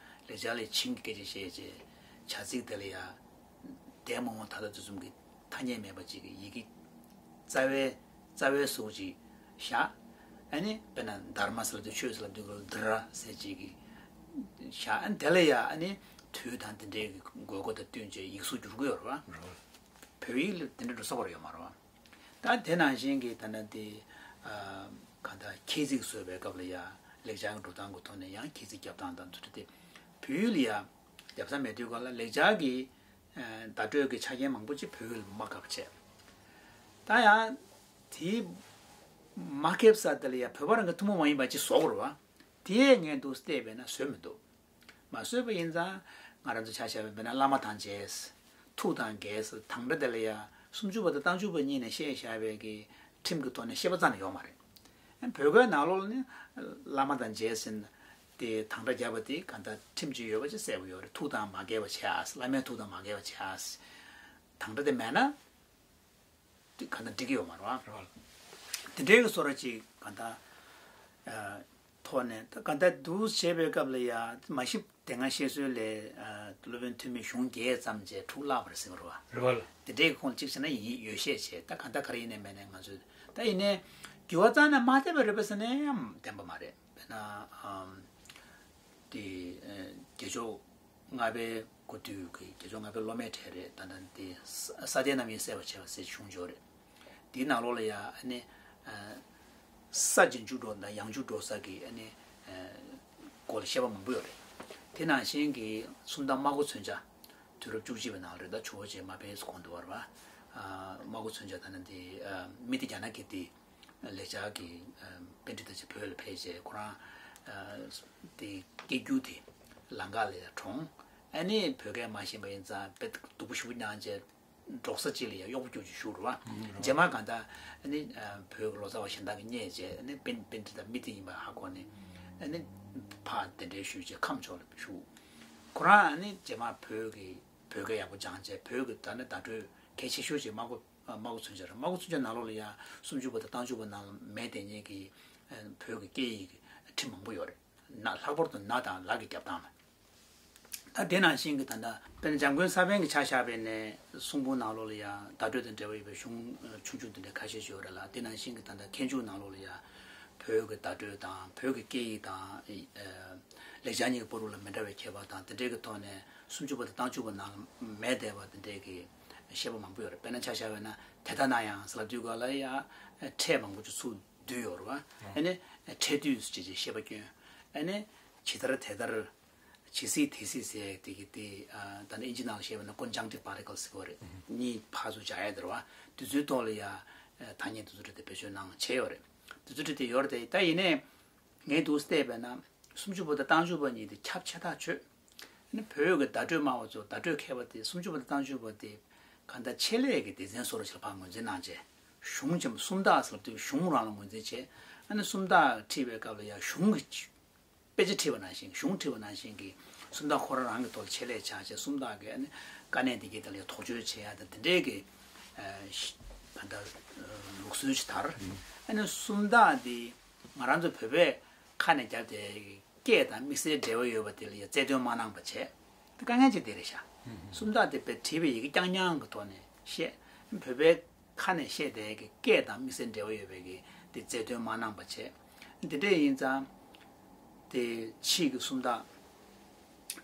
ལེགས་སྦྱར་ལ་ཡ་ཆིང་གི་སྐད་ཆ་བཤད་བྱས་བྱ་ཚིག་དེ་ལ་ཡ། འདས་མ་འོངས་ད་ལྟ་དུས་གསུམ་གྱི་ཐ་སྙད་མེད་པ་ཅིག་གི་ཡི་གེ་རྩ་བའི་རྩ་བའི་གཟུགས་ཅིག་བཞག་ཨ་ནི་དཔེར་ན་དྷརྨ་ཟེར་ལབ་དུས་ཆོས་ཟེར་ལབ་དུས་ག་ལ་དྷརྨ་ཟེར་ཅིག་གི་བཞག་ཨ་ནི་དེ་ལ་ཡ་ཨ་ནི་དུས་དང་དེ་འདྲའི་གི་དགོས་མཁོ་དང་བསྟུན་བྱས་ཡིག་གཟུགས་འགྱུར་གྱི་ཡོད་རེད་བ། བོད་ཡིག་ལ་དེ་འདྲ་འགྲོ་ས་བར་ཡོད་མ་རེད་བ། ད་དེ་ནང་བཞིན་གྱི་ད་ལྟ་དེ་ཨ་གང་ལྟར་ཁྱད་ཚིག་བཟོས་པའི་སྐབས་ལ་ཡ་ལེགས་སྦྱར་གྱི་འགྲོ་སྟངས་ཀྱི་ཐོག་ནས་ཡང་ཁྱད་ཚིག་རྒྱབ་སྟངས་དང་དེ་འདྲ་དེ་བོད་ཡིག་ལ་ཡ་རྒྱབ་ས་མེད་དུས་ག་ལ་ལེགས་སྦྱར་གྱི་ཨ་བརྡ་སྤྲོད་ཀྱི་ཆ་རྐྱེན་མང་པོ་ཅིག་བོད་ཡིག་ལ་མ་འགག་པ་བྱས། ད་ཡང་དེ་མ་ཁེབས་ས་དེ་ལ་ཡ་བོད་པ་རང་གི་ཐུན་མོང་མ་ཡིན་པ་ཅིག་བཟོ་དགོས་རེད་བ། དེའི་ངས་འདུག་བལྟས་པས་ན་བཟོས་མི་འདུག་མ་བཟོས་པ་ཡིན་ཙང་ང་རང་ཚོ་ཆ་བཞག་པ་ཡིན་ན་བླ་མ་དང་རྗེས། ཐུགས་དང་འགལ་ཟེར་དང་སྒྲ་དེ་ལ་ཡ་སུམ་ཅུ་པ་དང་རྟགས་འཇུག་པ་གཉིས་ནས་བཤད་བཞག་པའི་གི་ཁྲིམས་ཀྱི་ཐོག་ནས་བཤད་པ་རྩ་ནས་ཡོད་མ་རེད། ཨ་བོད་སྐད་ནང་ལོགས་ལ་ནི་བླ་མ་དང་རྗེས་ཟེར་དེ་དང་སྒྲ་བརྒྱབ་པ་དེ་གང་ལྟར་ཁྲིམས་ཀྱི་ཡོད་པ་ཅིག་གསལ་པོ་ཡོད་རེད། ཐུགས་དང་མ་འགལ་བ་བྱས་ཨ་ཟེར། བླ་མའི་ཐུགས་དང་མ་འགལ་བ་བྱས་ཨ་ཟེར། དང་སྒྲ་དེ་མེད་ན། དེ་ག་འདྲ་འགྲིག་གི་ཡོད་མ་རེད་བ། རེད་བ། དེ་འདྲའི་གི་བཟོ་འདྲ་ཅིག་ག་འདྲ། ཨ་ཐོག་ནས་ད་ག་འདྲ་འདུག་བྱས་པའི་སྐབས་ལ་ཡ་མ་གཞི་དེ་སྔ་བཤད་སྲོལ་ལས་ཨ་སློབ་དཔོན་ཐོན་མིས་གཞུང་བརྒྱད་ཙམ་བྱས་དྲུག་བརླག་པ་རེད་ཟེར་གི་རེད་བ། རེད་བ་ལ། དེ་འདྲའི་གི་ཁོང་གཅིག་བྱས་ན་ཡིན་ཡོད་ཤས་ཆེ། ད་ག་འདྲ་ག་རེ་ཡིན་ནའི་མེད་ནའི་ང་ཚོས་ད་ཡིན་ནའི་འགྱུར་བ་རྩ་ནས་མ་ཐེབས་པ་རེད་པས་ཟེར་ནའི་ཡང་བདེན་པ་མ་རེད། དཔེར་ན་ཨམ། དེ་ཨ་རྒྱལ་མཆོག་ལྔ་པའི་སྐུ་དུས་ཀྱི་རྒྱལ་མཆོག་ལྔ་པའི་སློབ་མའི་གྲས་རེད། ད་ལྟ་འདི་ས་ས་སྡེ་རྣམ་གཉིས་གསལ་བར་བྱེད་པ་ཟེར་གཞུང་འབྱོར་རེད། དེའི་ནང་ལོགས་ལ་ཡ་ཨ་ནི་ཨ་ས་རྗེས་འཇུག་འགྲོ་དང་ཡང་འཇུག་འགྲོ་ས་གི་ཨ་ནི་ཨ་སྐོར་ལ་བཤད་པ་མང་པོ་ཡོད་རེད། དེ་ནང་བཞིན་གྱི་སུམ་རྟགས་སྨྲ་སྒོ་མཚོན་བྱ་དུས་རབས་བཅུ་གཅིག་པའི་ནང་རེད། ད་ཇོ་བོ་རྗེ་མ་ཕེབས་གོང་དུ་བར་བ་ཨ་སྨྲ་སྒོ་མཚོན་བྱ་ད་ནི་འདི་ཨ་མི་དེ་རྒྱ་ནག་གི་དེ། ལེགས་སྦྱར་གྱི་ཨ་པཎྜི་ཏ་ཅིག་བོད་ལ་ཕེབས་རྗེས་ཁོ་རང་ཨ་དེ་སྐད་སྒྱུར་དེ་ལམ་ཁ་ལ་ཡ་གྲོངས། ཨ་ནི་བོད་སྐད་མ་ཤེས་པ་ཡིན་ཙང་དཔེ་སྡུག་པོ་ཞེ་པོ་མྱངས་རྗེས་འབྲོག་ས་ཅིག་ལ་ཡ་གཡོག་པོ་རྒྱུགས་ཀྱི་བཞུགས་རེད་བ། རྗེས་མ་གང་ལྟར་ཨ་ནི་ཨ་བོད་ཀྱི་ལོ་ཙཱ་བ་གཞན་དག་གིས་རྙེད་རྗེས་ཨ་ནི་པཎ་པཎྜི་ཏ་མི་དེ་ཡིན་པ་ཧ་གོ་ནས་ཨ་ནི་ཕར་གདན་འདྲེན་ཞུས་རྗེས་ཁམས་ཕྱོགས་ལ་བཞུགས། ཁོ་རང་ཨ་ནི་རྗེས་མ་བོད་ཀྱི་བོད་སྐད་ཡག་པོ་སྦྱངས་རྗེས་བོད་ཀྱི་ད་ནི་བརྡ་སྤྲོད་གལ་ཆེ་ཤོས་ཅིག་སྨྲ་སྒོ། སྨྲ་སྒོ་མཚོན་བྱ་རེད། སྨྲ་སྒོ་མཚོན་བྱ་ནང་ལོགས་ལ་ཡང་སུམ་ཅུ་པ་དང་རྟགས་འཇུག་པ་ནང་ལ་མེད་དེ་ཉིད་ཀྱི་བོད་ཀྱི་སྐད་ཡིག་གི་ཁྲིམས་མང་པོ་ཡོད་རེད། ན་ལྷག་པར་དུ་ན་དང་ལ་གི་རྒྱབ་སྟངས་ལ། ད་དེ་ནང་བཞིན་གྱི་ད་ལྟ་དཔེར་ན་འཇམ་མགོན་ས་པཎ་གྱི་ཆ་བཞག་པ་ཡིན་ན་གསུང་འབུམ་ནང་ལོགས་ལ་ཡང་བརྡ་སྤྲོད་དང་འབྲེལ་བ་ཡོད་པའི་གཞུང་ཆུང་ཆུང་དེ་འདྲ་ཁ་ཤས་ཤིག་ཡོད་རེད་ལ། དེ་ནང་བཞིན་གྱི་ད་ལྟ་མཁས་འཇུག་ནང་ལོགས་ལ་ཡང་བོད་ཀྱི་བརྡ་སྤྲོད་དང་བོད་ཀྱི་སྐད་ཡིག་དང་ལེགས་སྦྱར་གཉིས་ཀྱི་བར་དུ་ལ་མི་འདྲ་བའི་ཁྱད་པར་དང་དེ་འདྲའི་གི་ཐོག་ནས། སུམ་ཅུ་པ་དང་རྟགས་འཇུག་པ་ནང་མེད་བསྡད་པ་དེ་འདྲའི་གི་བཤད་པ་མང་པོ་ཡོད་རེད། དཔེར་ན་ཆ་བཞག་པ་ཡིན་ན་དེ་ལྟ་ན་ཡང་ཟེར་ལབ་དུས་ག་ལ་ཡ་ཕྲད་མང་པོ་ཅིག་ཚུར་བསྡུས་ཡོད་རེད་བ། ཨ་ནི་ཕྲད་བསྡུས་ཅེས་བཤད་པ་སྐྱོན། ཨ་ནི་ཇི་ལྟར་དེ་ལྟར། ཇི་སྲིད་དེ་སྲིད་ཟེར་དེ་གི་དེ་ད་ནི་ཨིན་ཇི་ནང་ལ་བཤད་པ་ན་conjunctive particles ཟེར་བ་རེད། གཉིས་ཕར་ཚུར་སྦྱར་ཡ་དེ་རེད་བ། དེ་ཚོའི་ཐོག་ལ་ཡ་ཐ་སྙད་དེ་ཚོ་རེད་དེ་བེད་སྤྱོད་གནང་བྱས་ཡོད་རེད། དེ་ཚོ་རེད་དེ་ཡོད་རེད་དེ་ད་ཡིན་ནའི། ངས་འདུག་བལྟས་པས་ན་སུམ་ཅུ་པ་དང་རྟགས་འཇུག་པ་གཉིས་དེ་ཁྱབ་ཆེ་ཐག་ཆོད། ཨ་ནི་བོད་ཀྱི་བརྡ་སྤྲོད་སྨྲ་བ་ཚོ་བརྡ་སྤྲོད་མཁས་པ་དེ་སུམ་ཅུ་པ་དང་རྟགས་འཇུག་པ་དེ་གང་ལྟར་ཆེད་ལས་ཀྱི་སྡེ་ཚན་བཟོ་འདྲ་ཞིག་ལ་ཕར་ངོས་འཛིན་གནང་རྗེས་གཞུང་ཅན་སུམ་རྟགས་ཟེར་དུས་གཞུང་རང་ལ་ངོས་འཛིན་བྱས། ཨ་ནི་སུམ་རྟགས་ཁྲིད་པའི་སྐབས་ལ་ཡང་གཞུང་གི་དཔེ་ཆ་ཁྲིད་པ་ནང་བཞིན་གཞུང་ཁྲིད་པ་ནང་བཞིན་གྱི་སུམ་རྟགས་ཁོ་རང་རང་གི་ཐོག་ལ་ཆེད་ལས་བྱས་བྱས་སུམ་རྟགས་ཀྱི་ཨ་ནི་དཀའ་གནད་འདི་གའི་ཐད་ལ་ཡང་དོགས་གཅོད་བྱེད་ཡ་དང་དེ་འདྲའི་གི་ཨ་གང་ལྟར་ལུགས་སྲོལ་ཞིག་དར། ཨ་ནི་སུམ་རྟགས་འདི། ང་རང་ཚོ་བོད་པས་ཁ་ནས་བརྒྱབ་སྟེ་ སྐད་དང་དམིགས་བསལ་འབྲེལ་བ་ཡོད་པ་དེ་ལ་ཡང་རྩལ་འདོན་མ་གནང་པ་བྱས། དེ་དཀའ་ངལ་ཅིག་དེ་རེད་ཤག་སུམ་རྟགས་དེ་བྲིས་པའི་ཡི་གེ་རྐྱང་རྐྱང་གི་ཐོག་ནས་བཤད། བོད་པའི་ཁ་ནས་བཤད་བསྡད་ཀྱི་སྐད་དང་དམིགས་བསལ་འབྲེལ་བ་ཡོད་པའི་གི་དེ་རྩལ་འདོན་མ་གནང་པ་བྱས། འདི་འདྲ་ཡིན་ཙང་། དེ་ཕྱིས་ཀྱི་སུམ་རྟགས།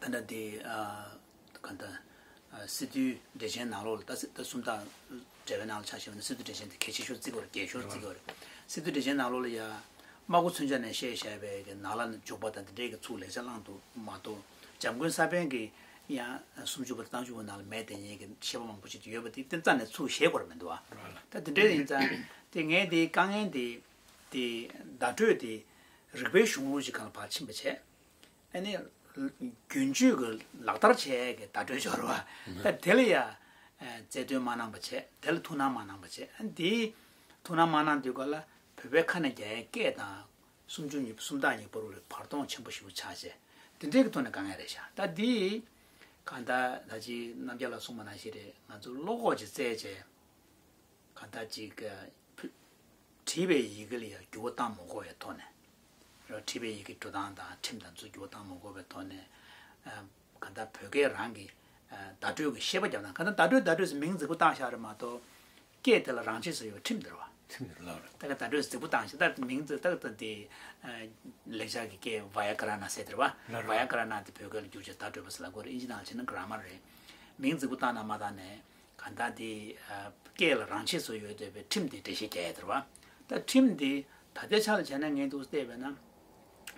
ད་ལྟ་དེ་ཨ། ག་འདྲ། ཨ། སི་ཏུའི་འགྲེལ་ཆེན་ནང་ལོགས་ལ་ད་སི་ད་སུམ་རྟགས་འགྲེལ་པའི་ནང་ལ་ཆ་བཞག་པ་ན་སི་ཏུ་འགྲེལ་ཆེན་དེ་གལ་ཆེ་ཤོས་བརྩི་གི་རེད། རྒྱལ་ཤོས་བརྩི་གི་རེད། སི་ཏུ་འགྲེལ་ཆེན་ནང་ལོགས་ལ་ཡ། སྨྲ་སྒོ་མཚོན་ཆ་ནས་བཤད་བཞག་པའི་གི་ནཱ་ལ་ནས་འཇུག་པ་དང་དེ་འདྲའི་གི་ཚུར་ལེགས་ཆ་བླངས་འདུག་མ་གཏོགས། འཇམ་མགོན་ས་པཎ་གྱི་ཡང་སུམ་ཅུ་པ་དང་རྟགས་འཇུག་པ་ནང་ལ་མེད་དེ་ཉིད་ཀྱི་བཤད་པ་མང་པོ་ཞིག་ཡོད་པ་དེ་དེ་རྩ་ནས་ཚུར་བཞེས་དགོས་རེད་མི་འདུག་ཨ། ད་དེ་འདྲ་ཡིན་ཙང་། དེ་ངས་དེ་དཀའ་ངལ་དེ། དེ་བརྡ་སྤྲོད་དེ་རིག་པའི་གཞུང་ལུགས་ཀྱི་སྒང་ལ་ཕར་ཕྱིན་པ་བྱས། ཨ་ནི། རྒྱུན་སྤྱོད་ཀྱི་ལག་བསྟར་བྱས་ཀྱི་བརྡ་སྤྲོད་སྦྱོར་བ། ད་དེ་ལ་ཡ། རྩལ་འདོན་མ་གནང་པ་བྱས། དེ་ལ་ཐུགས་སྣང་མ་གནང་པ་བྱས། ཨ་ནི་དེའི་ཐུགས་སྣང་མ་གནང་དུས་ག་ལ་བོད་པའི་ཁ་ནས་རྒྱག་ཡའི་སྐད་དང་། སུམ་ཅུ་གཉིས་སུམ་རྟགས་གཉིས་བར་ལ་བར་སྟོང་ཆེན་པོ་ཞིག་ཆགས་བྱས། དེ་འདྲའི་གི་ཐོག་ནས་དཀའ་ངལ་རེད་ཤག་ད་འདི། གང་ལྟར་ད་ཅི་རྣམ་རྒྱལ་ལགས་གསུངས་པ་ནང་བཞིན་རེད། ང་ཚོ་བློ་ཁོག་ཅིག་བཙལ་བྱས། གང་ལྟར་ཅིག་བྲིས་པའི་ཡི་གེ་ལ་ཡང་འགྱུར་བ་བཏང་མ་དགོས་པའི་ཐོག་ནས། རེད། བྲིས་པའི་ཡི་གེ་འགྲོ་སྟངས་དང་ཁྲིམས་དང་ཚུར་འགྱུར་བ་བཏང་མ་དགོས་པའི་ཐོག་ནས། ཨ། གང་ལྟར་བོད་སྐད་རང་གི། ཨ། བརྡ་སྤྲོད་ཀྱི་ཤེས་པ་བརྒྱབ་ན། གང་ལྟར་བརྡ་སྤྲོད་བརྡ་སྤྲོད་ཟེར་མིང་རྫིག་པོ་བཏགས་བཞག་རེད་མ་གཏོགས། སྐད་དེ་ལ་རང་ཆས་སུ་ཡོད་པའི་ཁྲིམས་དེ་རེད་བ། ཁྲིམས་དེ་ལ་རེད། ད་ག་བརྡ་སྤྲོད་རྫིག་པོ་བཏང་ཞིང་ད་མིང་དེ་ད་ག་ད་དེ། ཨ། ལེགས་སྦྱར་གྱི་སྐད་བ་ཡ་ཀ་ར་ན་ཟེར་དེ་རེད་བ། ལ་རེད། བ་ཡ་ཀ་ར་ན་དེ་བོད་སྐད་ལ་བསྒྱུར་བྱས་བརྡ་སྤྲོད་པ་ཟེར་ལབ་དགོས་རེད། ཨིན་ཇི་ནང་ལ་བྱས་ན་གྷ་ར་མར་རེད། མིང་རྫིག་པོ་བཏང་ན་མ་བཏང་ནས། གང་ལྟར་དེ། ཨ། སྐད་ལ་རང་ཆས་སུ་ཡོད་བསྡད་པའི་ཁྲིམས་དེ་འགྲེལ་བཤད་རྒྱག་ཡ་དེ་རེད་བ། ད་ཁྲིམས་དེ་ད་ལྟའི་ཆ་ལ་བྱས་ན་ངས་འདུག་བལྟས་པས་ན།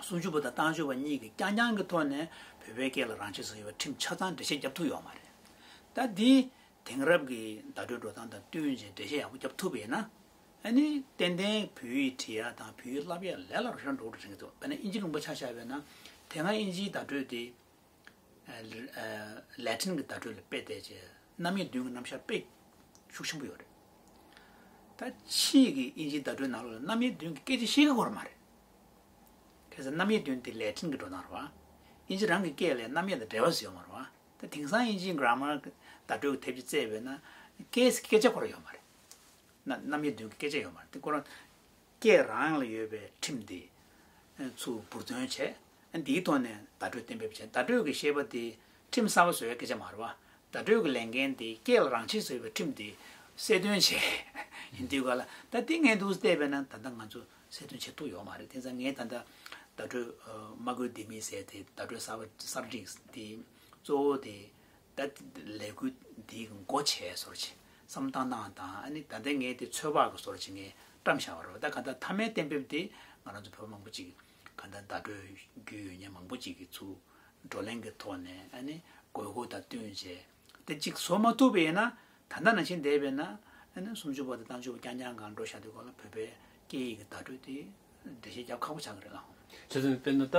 སུམ་ཅུ་པ་དང་རྟགས་འཇུག་པ་གཉིས་ཀྱིས་རྐྱང་རྐྱང་གི་ཐོག་ནས་བོད་པའི་སྐད་ལ་རང་ཆས་སུ་ཡོད་པའི་ཁྲིམས་ཆ་ཚང་འགྲེལ་བཤད་བརྒྱབ་ཐུབ་ཡོད་མ་རེད། ད་འདི་དེང་རབས་ཀྱི་བརྡ་སྤྲོད་འགྲོ་སྟངས་དང་བསྟུན་བྱས་འགྲེལ་བཤད་ཡག་པོ་བརྒྱབ་ཐུབ་པ་ཡིན་ན། ཨ་ནི་ཏན་ཏན་བོད་ཡིག་བྲིས་ཡ་དང་བོད་ཡིག་བསླབ་ཡ་ལས་སླ་རུ་ཤར་འགྲོ་གི་རེད་འདུག་དཔེར་ན་ཨིན་ཇི་ལུང་པ་ཆ་བཞག་པས་ན། དེ་སྔ་ཨིན་ཇིའི་བརྡ་སྤྲོད་དེ། ཨ། ལེ་ཊིན་གྱི་བརྡ་སྤྲོད་ལ་དཔེ་བལྟས་རྗེས་རྣམ་དབྱེ་བདུན་གྱི་རྣམ་གཞག་དཔེ་ཤུགས་ཆེན་པོ་ཡོད་རེད། ད་ཕྱིས་ཀྱི་ཨིན་ཇིའི་བརྡ་སྤྲོད་ནང་ལོགས་ལ་རྣམ་དབྱེ་བདུན་གྱི་སྐད་ཆ་བཤད་ཀྱི་ཡོད་མ་རེད། གལ་སྲིད་རྣམ་དབྱེ་བདུན་དེ་ལེ་ཊིན་གྱི་འགྲོ་སྟངས་རེད་བ། ཨིན་ཇི་རང་གི་སྐད་ལ་རྣམ་དབྱེ་དང་འབྲེལ་བ་ཟེར་ཡོད་མ་རེད་བ། ད་དེང་སང་ཨིན་ཇིའི་གྷ་ར་མར་གྱི་བརྡ་སྤྲོད་ཀྱི་ཐེབས་ཀྱི་བཙལ་བས་ན། སྐད་སྐད་ཆ་ཁོ་རང་ཡོད་མ་རེད། ན་རྣམ་དབྱེ་བདུན་གྱི་སྐད་ཆ་ཡོད་མ་རེད། དེ་ཁོ་རང་སྐད་རང་ལ་ཡོད་པའི་ཁྲིམས་དེ་ཚུར་འབུར་འདོན་བྱས། འདིའི་ཐོག་ནས་བརྡ་སྤྲོད་གཏན་འབེབས་བྱས། བརྡ་སྤྲོད་ཀྱི་ཤེས་པ་དེ་ཁྲིམས་གསར་པ་བཟོ་བའི་སྐད་ཆ་མ་རེད་བ། བརྡ་སྤྲོད་ཀྱི་ལས་འགན་དེ་སྐད་ལ་རང་ཆས་བཟོ་བའི་ཁྲིམས་དེ་གསལ་སྟོན་བྱས། ཡིན་དུས་ག་ལ་ད་དེ་ངས་འདུག་བལྟས་པས་ན་ད་ལྟ་ང་ཚོ་གསལ་སྟོན་བྱེད་ཐུབ་ཡོད་མ་རེད། དེ་ཙང་ངས་ད་ལྟ་བརྡ་སྤྲོད་སྨྲ་སྒོའི་ལྡེ་མིག་ཟེར་དེ་བརྡ་སྤྲོད་གསར་པ་གསར་བསྒྲིགས་དེ་གཙོ་བོ་དེ། ད་ལས་འགུལ་འདིའི་འགོ་བྱས་བཟོ་འདྲ་ཅིག་བསམ་བློ་བཏང་སྟངས་དང་། ཨ་ནི་ད་ལྟ་ངས་དེ་ཚོད་དཔག་གི་བཟོ་འདྲ་ཅིག་ངས་བཀྲམ་བཞག་པ་རེད། ད་ག་ད་མཐའ་མའི་གཏན་འབེབས་དེ་ང་རང་ཚོ་བོད་པ་མང་པོ་ཅིག་ག་ད་བརྡ་སྤྲོད་རྒྱུས་ཡོད་མཁན་མང་པོ་ཅིག་གིས་ཚུར་བགྲོ་གླེང་གི་ཐོག་ནས། ཨ་ནི་དགོས་མཁོ་དང་བསྟུན་བྱས་དེ་གཅིག་བཟོ་མ་ཐུབ་པ་ཡིན་ན། ད་ལྟ་ནང་བཞིན་བསྡད་པས་ན། ཨ་ནི་སུམ་ཅུ་པ་དང་རྟགས་འཇུག་པ་རྐྱང་རྐྱང་སྒང་འགྲོ་བཞག་དུས་སྒང་ལ་བོད་པའི་སྐད་ཡིག་གི་བརྡ་སྤྲོད་དེ་འགྲེལ་བཤད་རྒྱག་ཁག་པོ་ཆགས་ཀྱི་རེད་ལགས། བྱས་ཙང་དཔེར་ན་ད་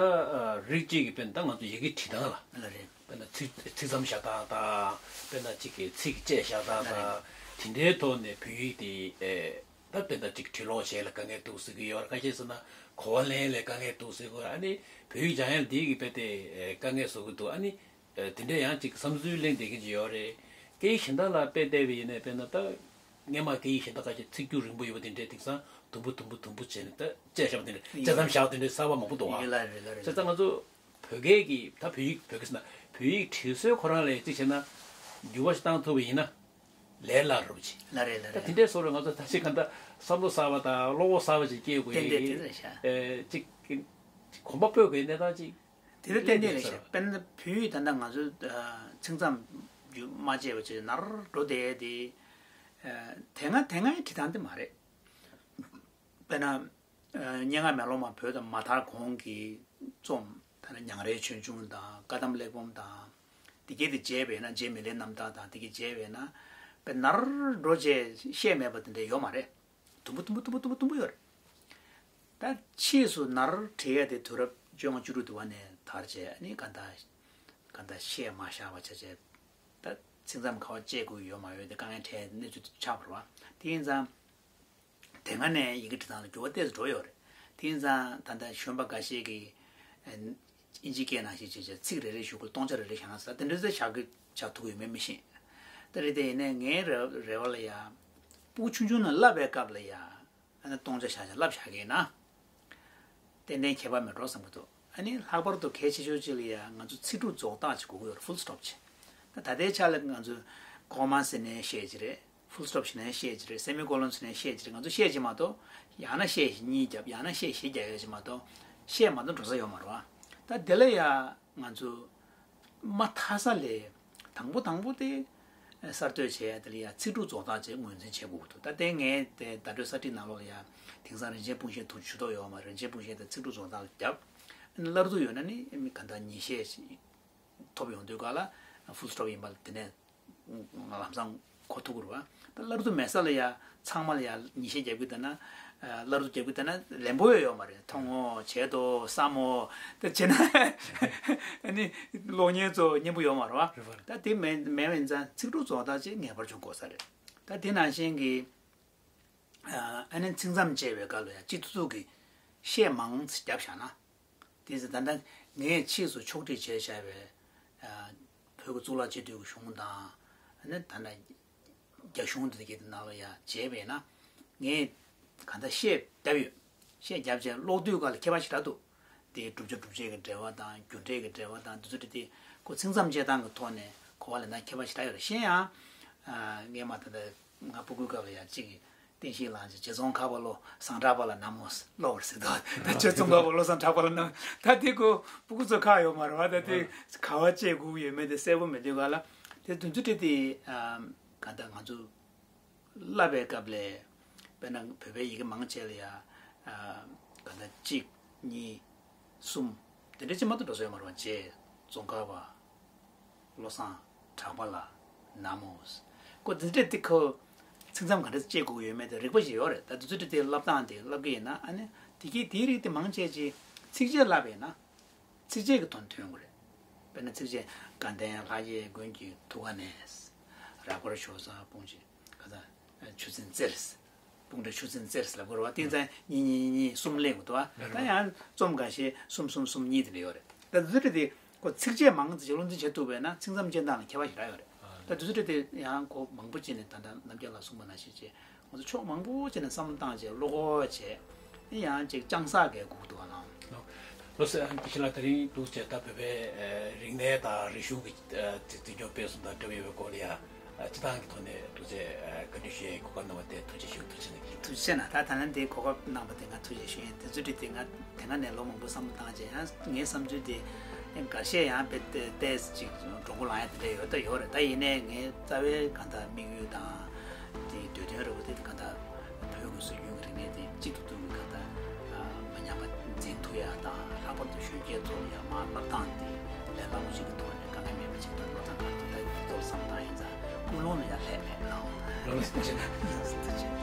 རིགས་གཅིག་གིས་དཔེར་ན་ད་ང་ཚོ་ཡི་གེ་བྲིས་སྟངས་ལ། ལ་རེད། དཔེར་ན་ཚིག་ཚིག་མཚམས་བཞག་སྟངས་དང་། དཔེར་ན་གཅིག་གིས་ཚིག་བཅད་བཞག་སྟངས་དང་། དེ་འདྲའི་ཐོག་ནས་བོད་ཡིག་དེ། ཨེ། ད་དཔེར་ན་གཅིག་འབྲི་ཀློག་བྱེད་ལ་དཀའ་ངལ་འདུག་ཟེར་གྱི་ཡོད་རེད། ཁ་ཤས་ཟེར་ན་གོ་བ་ལེན་ལ་དཀའ་ངལ་འདུག་ཟེར་གྱི་ཡོད་རེད། ཨ་ནི་བོད་ཡིག་སྦྱང་ཡ་འདི་གི་དཔེ་དེ་དཀའ་ངལ་བཟོ་གི་འདུག་ཨ་ནི། ཨ། དེ་འདྲ་ཡང་ཅིག་བསམ་ཚུལ་གླེང་བསྡད་མཁན་ཅིག་ཡོད་རེད། སྐད་ཡིག་གཞན་དག་ལ་དཔེ་བལྟས་པ་ཡིན་ན། དཔེར་ན་ད་སྔས་མ་སྐད་ཡིག་གཞན་དག་ཁ་ཤས་ཚིག་སྒྱུར་རིང་པོ་ཡོད་པ་དེ་འདྲས་དེང་སང་དུམ་བུ་དུམ་བུ་དུམ་བུ་བྱས་ནས་ད་བཅད་བཞག་པ་དེ་འདྲས། ཡིན། བཅད་མཚམས་བཞག་པ་དེ་འདྲས་གསར་པ་མང་པོ་འདུག་ཨ། ཡིན་ལ་རེད་ལ་རེད། བྱས་ཙང་ང་ཚོ་བོད་སྐད་ཀྱི། ད་བོད་ཡིག་བོད་སྐད་ཟེར་ན་བོད་ཡིག་བྲིས་སྲོལ་ཁོ་རང་ལ་གཅིག་བྱས་ན་འགྱུར་བ་ཞིག་བཏང་ཐུབ་པ་ཡིན་ན་ལས་སླ་རུ་ཅིག་ལ་རེད་ལ་ད་རེད། དེ་འདྲས་བཟོ་རུ་ང་ཚོ་ད་ཅིག་ག་འདྲ་བསམ་བློ་གསར་པ་དང་བློ་ཁོག་གསར་པ་ཅིག་སྐྱེ་དགོས་ཏན་ཏན་ཡིན། དེ་རེད་ཤག་ཨེ། ཅིག་གོམ་པ་སྤོས་དགོས་གནས་སྟངས་ཅིག་དེ་ལ་ཏན་ཏན་རེད་ཤག་དཔེར་ན་བོད་ཡིག་ད་ལྟ་ང་ཚོ་ཚིག་མཚམས་རྒྱུ་མ་བཅད་པ་བྱས་ནར་འགྲོ་བསྡད་དེ། དེ་སྔ་དེ་སྔའི་བྲིས་སྟངས་དེ་མ་རེད། དཔེར་ན། སྙན་ངག་མེ་ལོང་མ་བོད་དུ་མ་དར་གོང་གི་རྩོམ། ད་ནི་ཉང་རལ་ཆོས་འབྱུང་དང་བཀའ་གདམས་གླེགས་བམ་དང་། དེ་གྱད་དེ་མཇལ་བས་ན་རྗེ་མི་ལའི་རྣམ་ཐར་དང་དེ་གྱད་མཇལ་བས་ན། དཔེ་ནར་འགྲོ་བྱས་བཤད་མེད་པ་དེ་འདྲ་ཡོད་མ་རེད། དུམ་བུ་དུམ་བུ་དུམ་བུ་དུམ་བུ་དུམ་བུ་ཡོད་རེད། ད་ཕྱིས་སུ་ནར་བྲིས་ཡ་དེ་དུས་རབས་བཅོ་ལྔ་བཅུ་དྲུག་དུ་བ་ནས་དར་བྱས། ཨ་ནི་ག་འདྲ་ག་འདྲ་བཤད་མ་བཞག་པ་བྱས་བྱས། ད་ཚིག་མཚམས་ག་བ་བཅད་དགོས་ཡོད་མ་ཡོད་དེ་དཀའ་ངལ་འཕྲད་གནས་ཚུལ་དེ་ཆགས་པ་རེད་བ། དེ་ཡིན་ཙང་དེ་སྔ་ནས་ཡི་གེ་འབྲི་སྟངས་ལ་འགྱུར་བ་ཏོག་ཙམ་འགྲོ་ཡོད་རེད། དེ་ཡིན་ཙང་ད་ལྟ་གཞོན་པ་འགའ་ཤས་ཀྱིས་ཨིན་ཇིའི་སྐད་ནང་བཞིན་བྱས་བྱས་ཚིག་རེ་རེ་གཞུག་གུ་སྟོང་ཆ་རེ་རེ་བཞག་ན་ཟེར། དེ་འདྲ་ཚོ་བཞག་གི་བཞག་ཐུབ་ཀྱི་ཡོད་མེད་མི་ཤེས། ད་རེད། དེ་ཡིན་ནའི་ངའི་རེ་རེ་བ་ལ་ཡ། སྤུ་གུ་ཆུང་ཆུང་ནས་བསླབ་པའི་སྐབས་ལ་ཡ། ཨ་ནི་སྟོང་ཆ་བཞག་བཞག་བསླབ་བཞག་གི་ཡིན་ན། ཏན་ཏན་ཁྱད་པར་མེད་འགྲོ་བསམ་གྱི་འདུག་ཨ་ནི་ལྷག་པར་དུ་གལ་ཆེ་ཤོས་གཅིག་ལ་ཡ་ང་ཚོ་ཚིག་གྲུབ་རྫོགས་རྟགས་ཅིག་དགོས་ཀྱི་ཡོད་རེད། ཕུལ་སི་ཊོབ་ཅིག་ད་ད་ལྟའི་ཆ་ལ་ང་ཚོས་ཀོ་མ་ཟེར་ནའི་བཤད་ཀྱི་རེད། ཕུལ་སི་ཊོབ་ཟེར་ནའི་བཤད་ཀྱི་རེད། སེ་མི་ཀོ་ལོན་ཟེར་ནའི་བཤད་ཀྱི་རེད། ང་ཚོས་བཤད་ཀྱི་མ་གཏོགས། ཡང་ན་བཤད་གཉིས་བརྒྱབ། ཡང་ན་བཤད་བཞི་བརྒྱབ་ཡོད་ཀྱི་མ་གཏོགས། བཤད་མ་གཏོགས་འགྲོ་ས་ཡོད་མ་རེད་བ། ད་དེ་ལ་ཡ་ང་ཚོ་མ་མཐའ་ས་ལས་དང་པོ་དང་པོ་དེ་གསར་གཏོད་བྱས་ཡ་དེ་ལ་ཡ་ཚིག་གྲུབ་རྫོགས་རྟགས་ཅིག་ངོས་འཛིན་བྱེད་དགོས་ཀྱི་འདུག་ད་ལྟའི་ངའི་དེ་བརྡ་སྤྲོད་གསར་བསྒྲིགས་ནང་ལོགས་ལ་ཡ་དེང་སང་རིན་ཆེན་སྤུངས་ཤད་དུ་ཇུས་གཏོགས་ཡོད་མ་རེད། རིན་ཆེན་སྤུངས་ཤད་དེ་ཚིག་གྲུབ་རྫོགས་རྟགས་ལ་བརྒྱབ། སླར་གཏོད་ཡོད་ན་ནི་གང་ལྟར་ཉིས་ཤད་ཐོབ་ཡོང་དུས་ག་ལ་ཕུལ་སི་ཊོབ་ཡིན་པ་ལ་དེ་ནས་ལམ་སང་གོ་ཐུབ་ཀྱི་རེད་བ། ད་སླར་གཏོད་མེད་ས་ལ་ཡ་ཚང་མ་ལ་ཡ་ཉིས་ཤད་རྒྱབ་ཀྱི་བསྡད་ན། ཨ། སླར་གཏོད་རྒྱབ་ཀྱི་བསྡད་ན་ལན་པོ་ཡོད་ཡོད་མ་རེད། མཐོང་ངོ་། བྱེད་དོ། བསམ་མོ། ད་བྱས་ན་ཨ་ནི་གློག་བརྙན་ཚོ་སྙན་པོ་ཡོད་མ་རེད་བ། རེད་བ། ད་དེ་མེད་མེད་པ་ཡིན་ཙང་ཚིག་གྲུབ་རྫོགས་རྟགས་ཅིག་ངེས་པར་བྱུང་དགོས་ས་རེད། ད་དེ་ནང་བཞིན་གྱི་ཨ་ནི་ཚིག་མཚམས་བཅད་པའི་སྐབས་ལ་ཡང་སྤྱི་ཐུབ་ཐུབ་ཀྱི་ཤད་མང་ཙམ་བརྒྱབ་བཞག་ན། དེ་ཚེ་ད་ལྟ་ངས་ཕྱིས་སུ་ཕྱོགས་སྒྲིག་བྱས་བཞག་པའི་ཨ་བོད་ཀྱི་གཙུག་ལག་སྤྱི་འཐུས་ཀྱི་གཞུང་དང་། ཨ་ནི་ད་ལྟ་རྒྱ་གཞུང་དེ་གའི་ནང་ལ་ཡང་བྱས་པས་ན། ངས་གང་ལྟར་ཤད་བརྒྱབ་ཡོད། ཤད་བརྒྱབ་བྱས་ཀློག་དུས་སྐབས་ལ་ཁྱད་པར་ཞེ་དྲག་འདུག་དེའི་བསྒྲུབ་བྱ་བསྒྲུབ་བྱེད་ཀྱི་འབྲེལ་བ་དང་རྒྱུ་འབྲས་ཀྱི་འབྲེལ་བ་དང་དེ་ཚོ་དེ་དེ་ཁོ་ཚིག་མཚམས་བཅད་སྟངས་ཀྱི་ཐོག་ནས་གོ་བ་ལེན་སྟངས་ཁྱད་པར་ཞེ་དྲག་ཡོད་རེད། གཞན་ཡང་ངས་མ་ད་ལྟ་ང་སྤུ་གུའི་སྐབས་ལ་ཡང་གཅིག་གིས་བསྟན་བཤིག་ལངས་བྱས་བྱས་ཙོང་ཁ་པ་བློ་བཟང་གྲགས་པ་ལ་ན་མོ་ཀློག་པར་ཟེར་དོ། ད་བྱས་ཙོང་ཁ་པ་བློ་བཟང་གྲགས་པ་ལ་ན། ད་དེ་ཁོ་སྤུ་གུ་ཚོ་ཁག་ཡོད་མ་རེད་བ། ད་དེ་ག་བ་བཅད་དགོས་ཀྱི་ཡོད་མེད་དེ་གསལ་པོ་མེད་དུས་ག་ལ་དེ་དུས་ཚོད་དེ་དེ་ག་ད་ང་ཚོ་བསླབ་པའི་སྐབས་ལ་དཔེར་ན་བོད་པའི་ཡི་གེ་མང་ཆེ་ལ་ཡ་ག་ད་གཅིག་གཉིས་གསུམ་དེ་འདྲ་ཅིག་མ་གཏོགས་འགྲོ་ས་ཡོད་མ་རེད་བ། བྱས་ཙོང་ཁ་པ། བློ་བཟང་གྲགས་པ་ལ་ན་མོ། ཁོ་འདི་འདྲ་དེ་ཁོ་ཚིག་མཚམས་ག་འདྲ་བཅད་དགོས་ཀྱི་ཡོད་མེད་དེ་རིག་པ་ཞིག་ཡོད་རེད། ད་དུས་ཚོད་དེ་བསླབ་སྟངས་དེ་བསླབ་ཀྱི་ཡིན་ན། ཨ་ནི་དེ་གའི་དེའི་རིགས་དེ་མང་ཆེ་ཅིག་ཚིགས་བཅད་བསླབ་པས་ན་ཚིགས་བཅད་ཀྱི་དོན་ཐོན་དགོས་རེད། དཔེར་ན་ཚིགས་བཅད་དགའ་ལྡན་ལྷ་རྗེ་མགོན་གྱི་ཐུགས་ཀ་ནས། རབ་དཀར་ཞོ་བཟའ་སྤུངས་ཀྱི་ག་ད་ཆུ་ཚན་རྩེར། སྤུངས་འདྲ་ཆུ་ཚན་རྩེར་ལབ་དགོས་རེད་བ། དེ་ཙང་གཉིས་གཉིས་གཉིས་གསུམ་ལེན་དགོས་འདུག་བ། ད་ཡང་རྩོམ་འགའ་ཤས་གསུམ་གསུམ་གསུམ་གཉིས་དེ་འདྲ་ཡོད་རེད། ད་འདི་འདྲ་དེ་ཁོ་ཚིགས་བཅད་མང་ཙམ་ཅིག་བློ་འཛིན་བྱེད་ཐུབ་པས་ན་ཚིག་མཚམས་བཅད་སྟངས་ལ་ཁྱད་པར་ཞེ་དྲག་ཡོད་རེད། ད་འདི་འདྲ་དེ་ཡང་ཁོ་མང་པོ་ཅིག་ནས་ད་ལྟ་རྣམ་རྒྱལ་ལགས་གསུངས་པ་ནང་བཞིན་བྱས། ང་ཚོ་ཕྱོགས་མང་པོ་ཅིག་ནས་བསམ་བློ་བཏང་བྱས་བློ་ཁོག་བྱས། ཨེ་ཡང་ཅིག་ཅང་སག་གི་སྒུག་འདུག་བ་ལང་། ལོ་སི་ཨན་ཏི་ཤི་ལ་དེ་རིང་འདུག་བྱས་ད་བོད་པའི་རིག་གནས་དང་རིག་གཞུང་གི་འཛིན་སྐྱོང་སྤེལ་གསུམ་དང་འབྲེལ་བའི་སྐོར་ལ་ཡ། སྤྱི་བཏང་གི་ཐོག་ནས་ཐུགས་རྗེ་བཀའ་འདྲི་ཞུ་ཡའི་གོ་སྐབས་གནང་བ་དེ་ཐུགས་རྗེ་ཆེ། ཐུགས་རྗེ་ཆེ་གནང་། ཐུགས་རྗེ་ཆེ་གནང་། ད་ད་ལན་དེ་གོ་སྐབས་གནང་བ་དེ་ང་ཐུགས་རྗེ་ཞུ་ཡིན། དེ་ཚོ་དེ་དེ་ང་དེ་སྔ་ནས་ལོ་མང་པོ་བསམ་བློ་བཏང་བྱས་ཡང་ངའི་བསམ་ཚུལ་དེ་ཡང་འགའ་ཤས་ཡང་དཔེ་ཏོག་ཙམ་ཅིག་འགྲོ་འགོ་ལངས་ཡ་དེ་འདྲ་ཡོད་ད་ཡོད་རེད། ད་ཡིན་ནའི་ངའི་རྩ་བའི་གང་ལྟར་དམིགས་ཡུལ་དང་དེ་འདོད་དོན་རེ་བ་དེ་གང་ལྟར་བོད་ཀྱི་སྲོལ་རྒྱུན་གྱི་རིག་གནས་དེ་གཅིག་ཏུ་བསྡུས་ཀྱི་གང་ལྟར་མ་ཉམས་པ་འཛིན་ཐུབ་ཡ་དང་། ལྷག་པར་དུ་གཞོན་སྐྱེས་ཚོ་ལ་ཡང་མར་བསླབ་སྟངས་དེ་ལས་སླ་པོ་ཞིག་གི་ཐོག་ནས་དཀའ་ངལ་མེད་པ་ཞིག་དང་བློ་ཐག་གར་དུ་ད་ཡིག་ཐོག་བསམ་སྟངས་ཡིན་ཙང་ཀུན་སློང་ལ་ཡང་ལྷད་མེད་གནང་། ལགས་སོ། ཐུགས་རྗེ་ཆེ།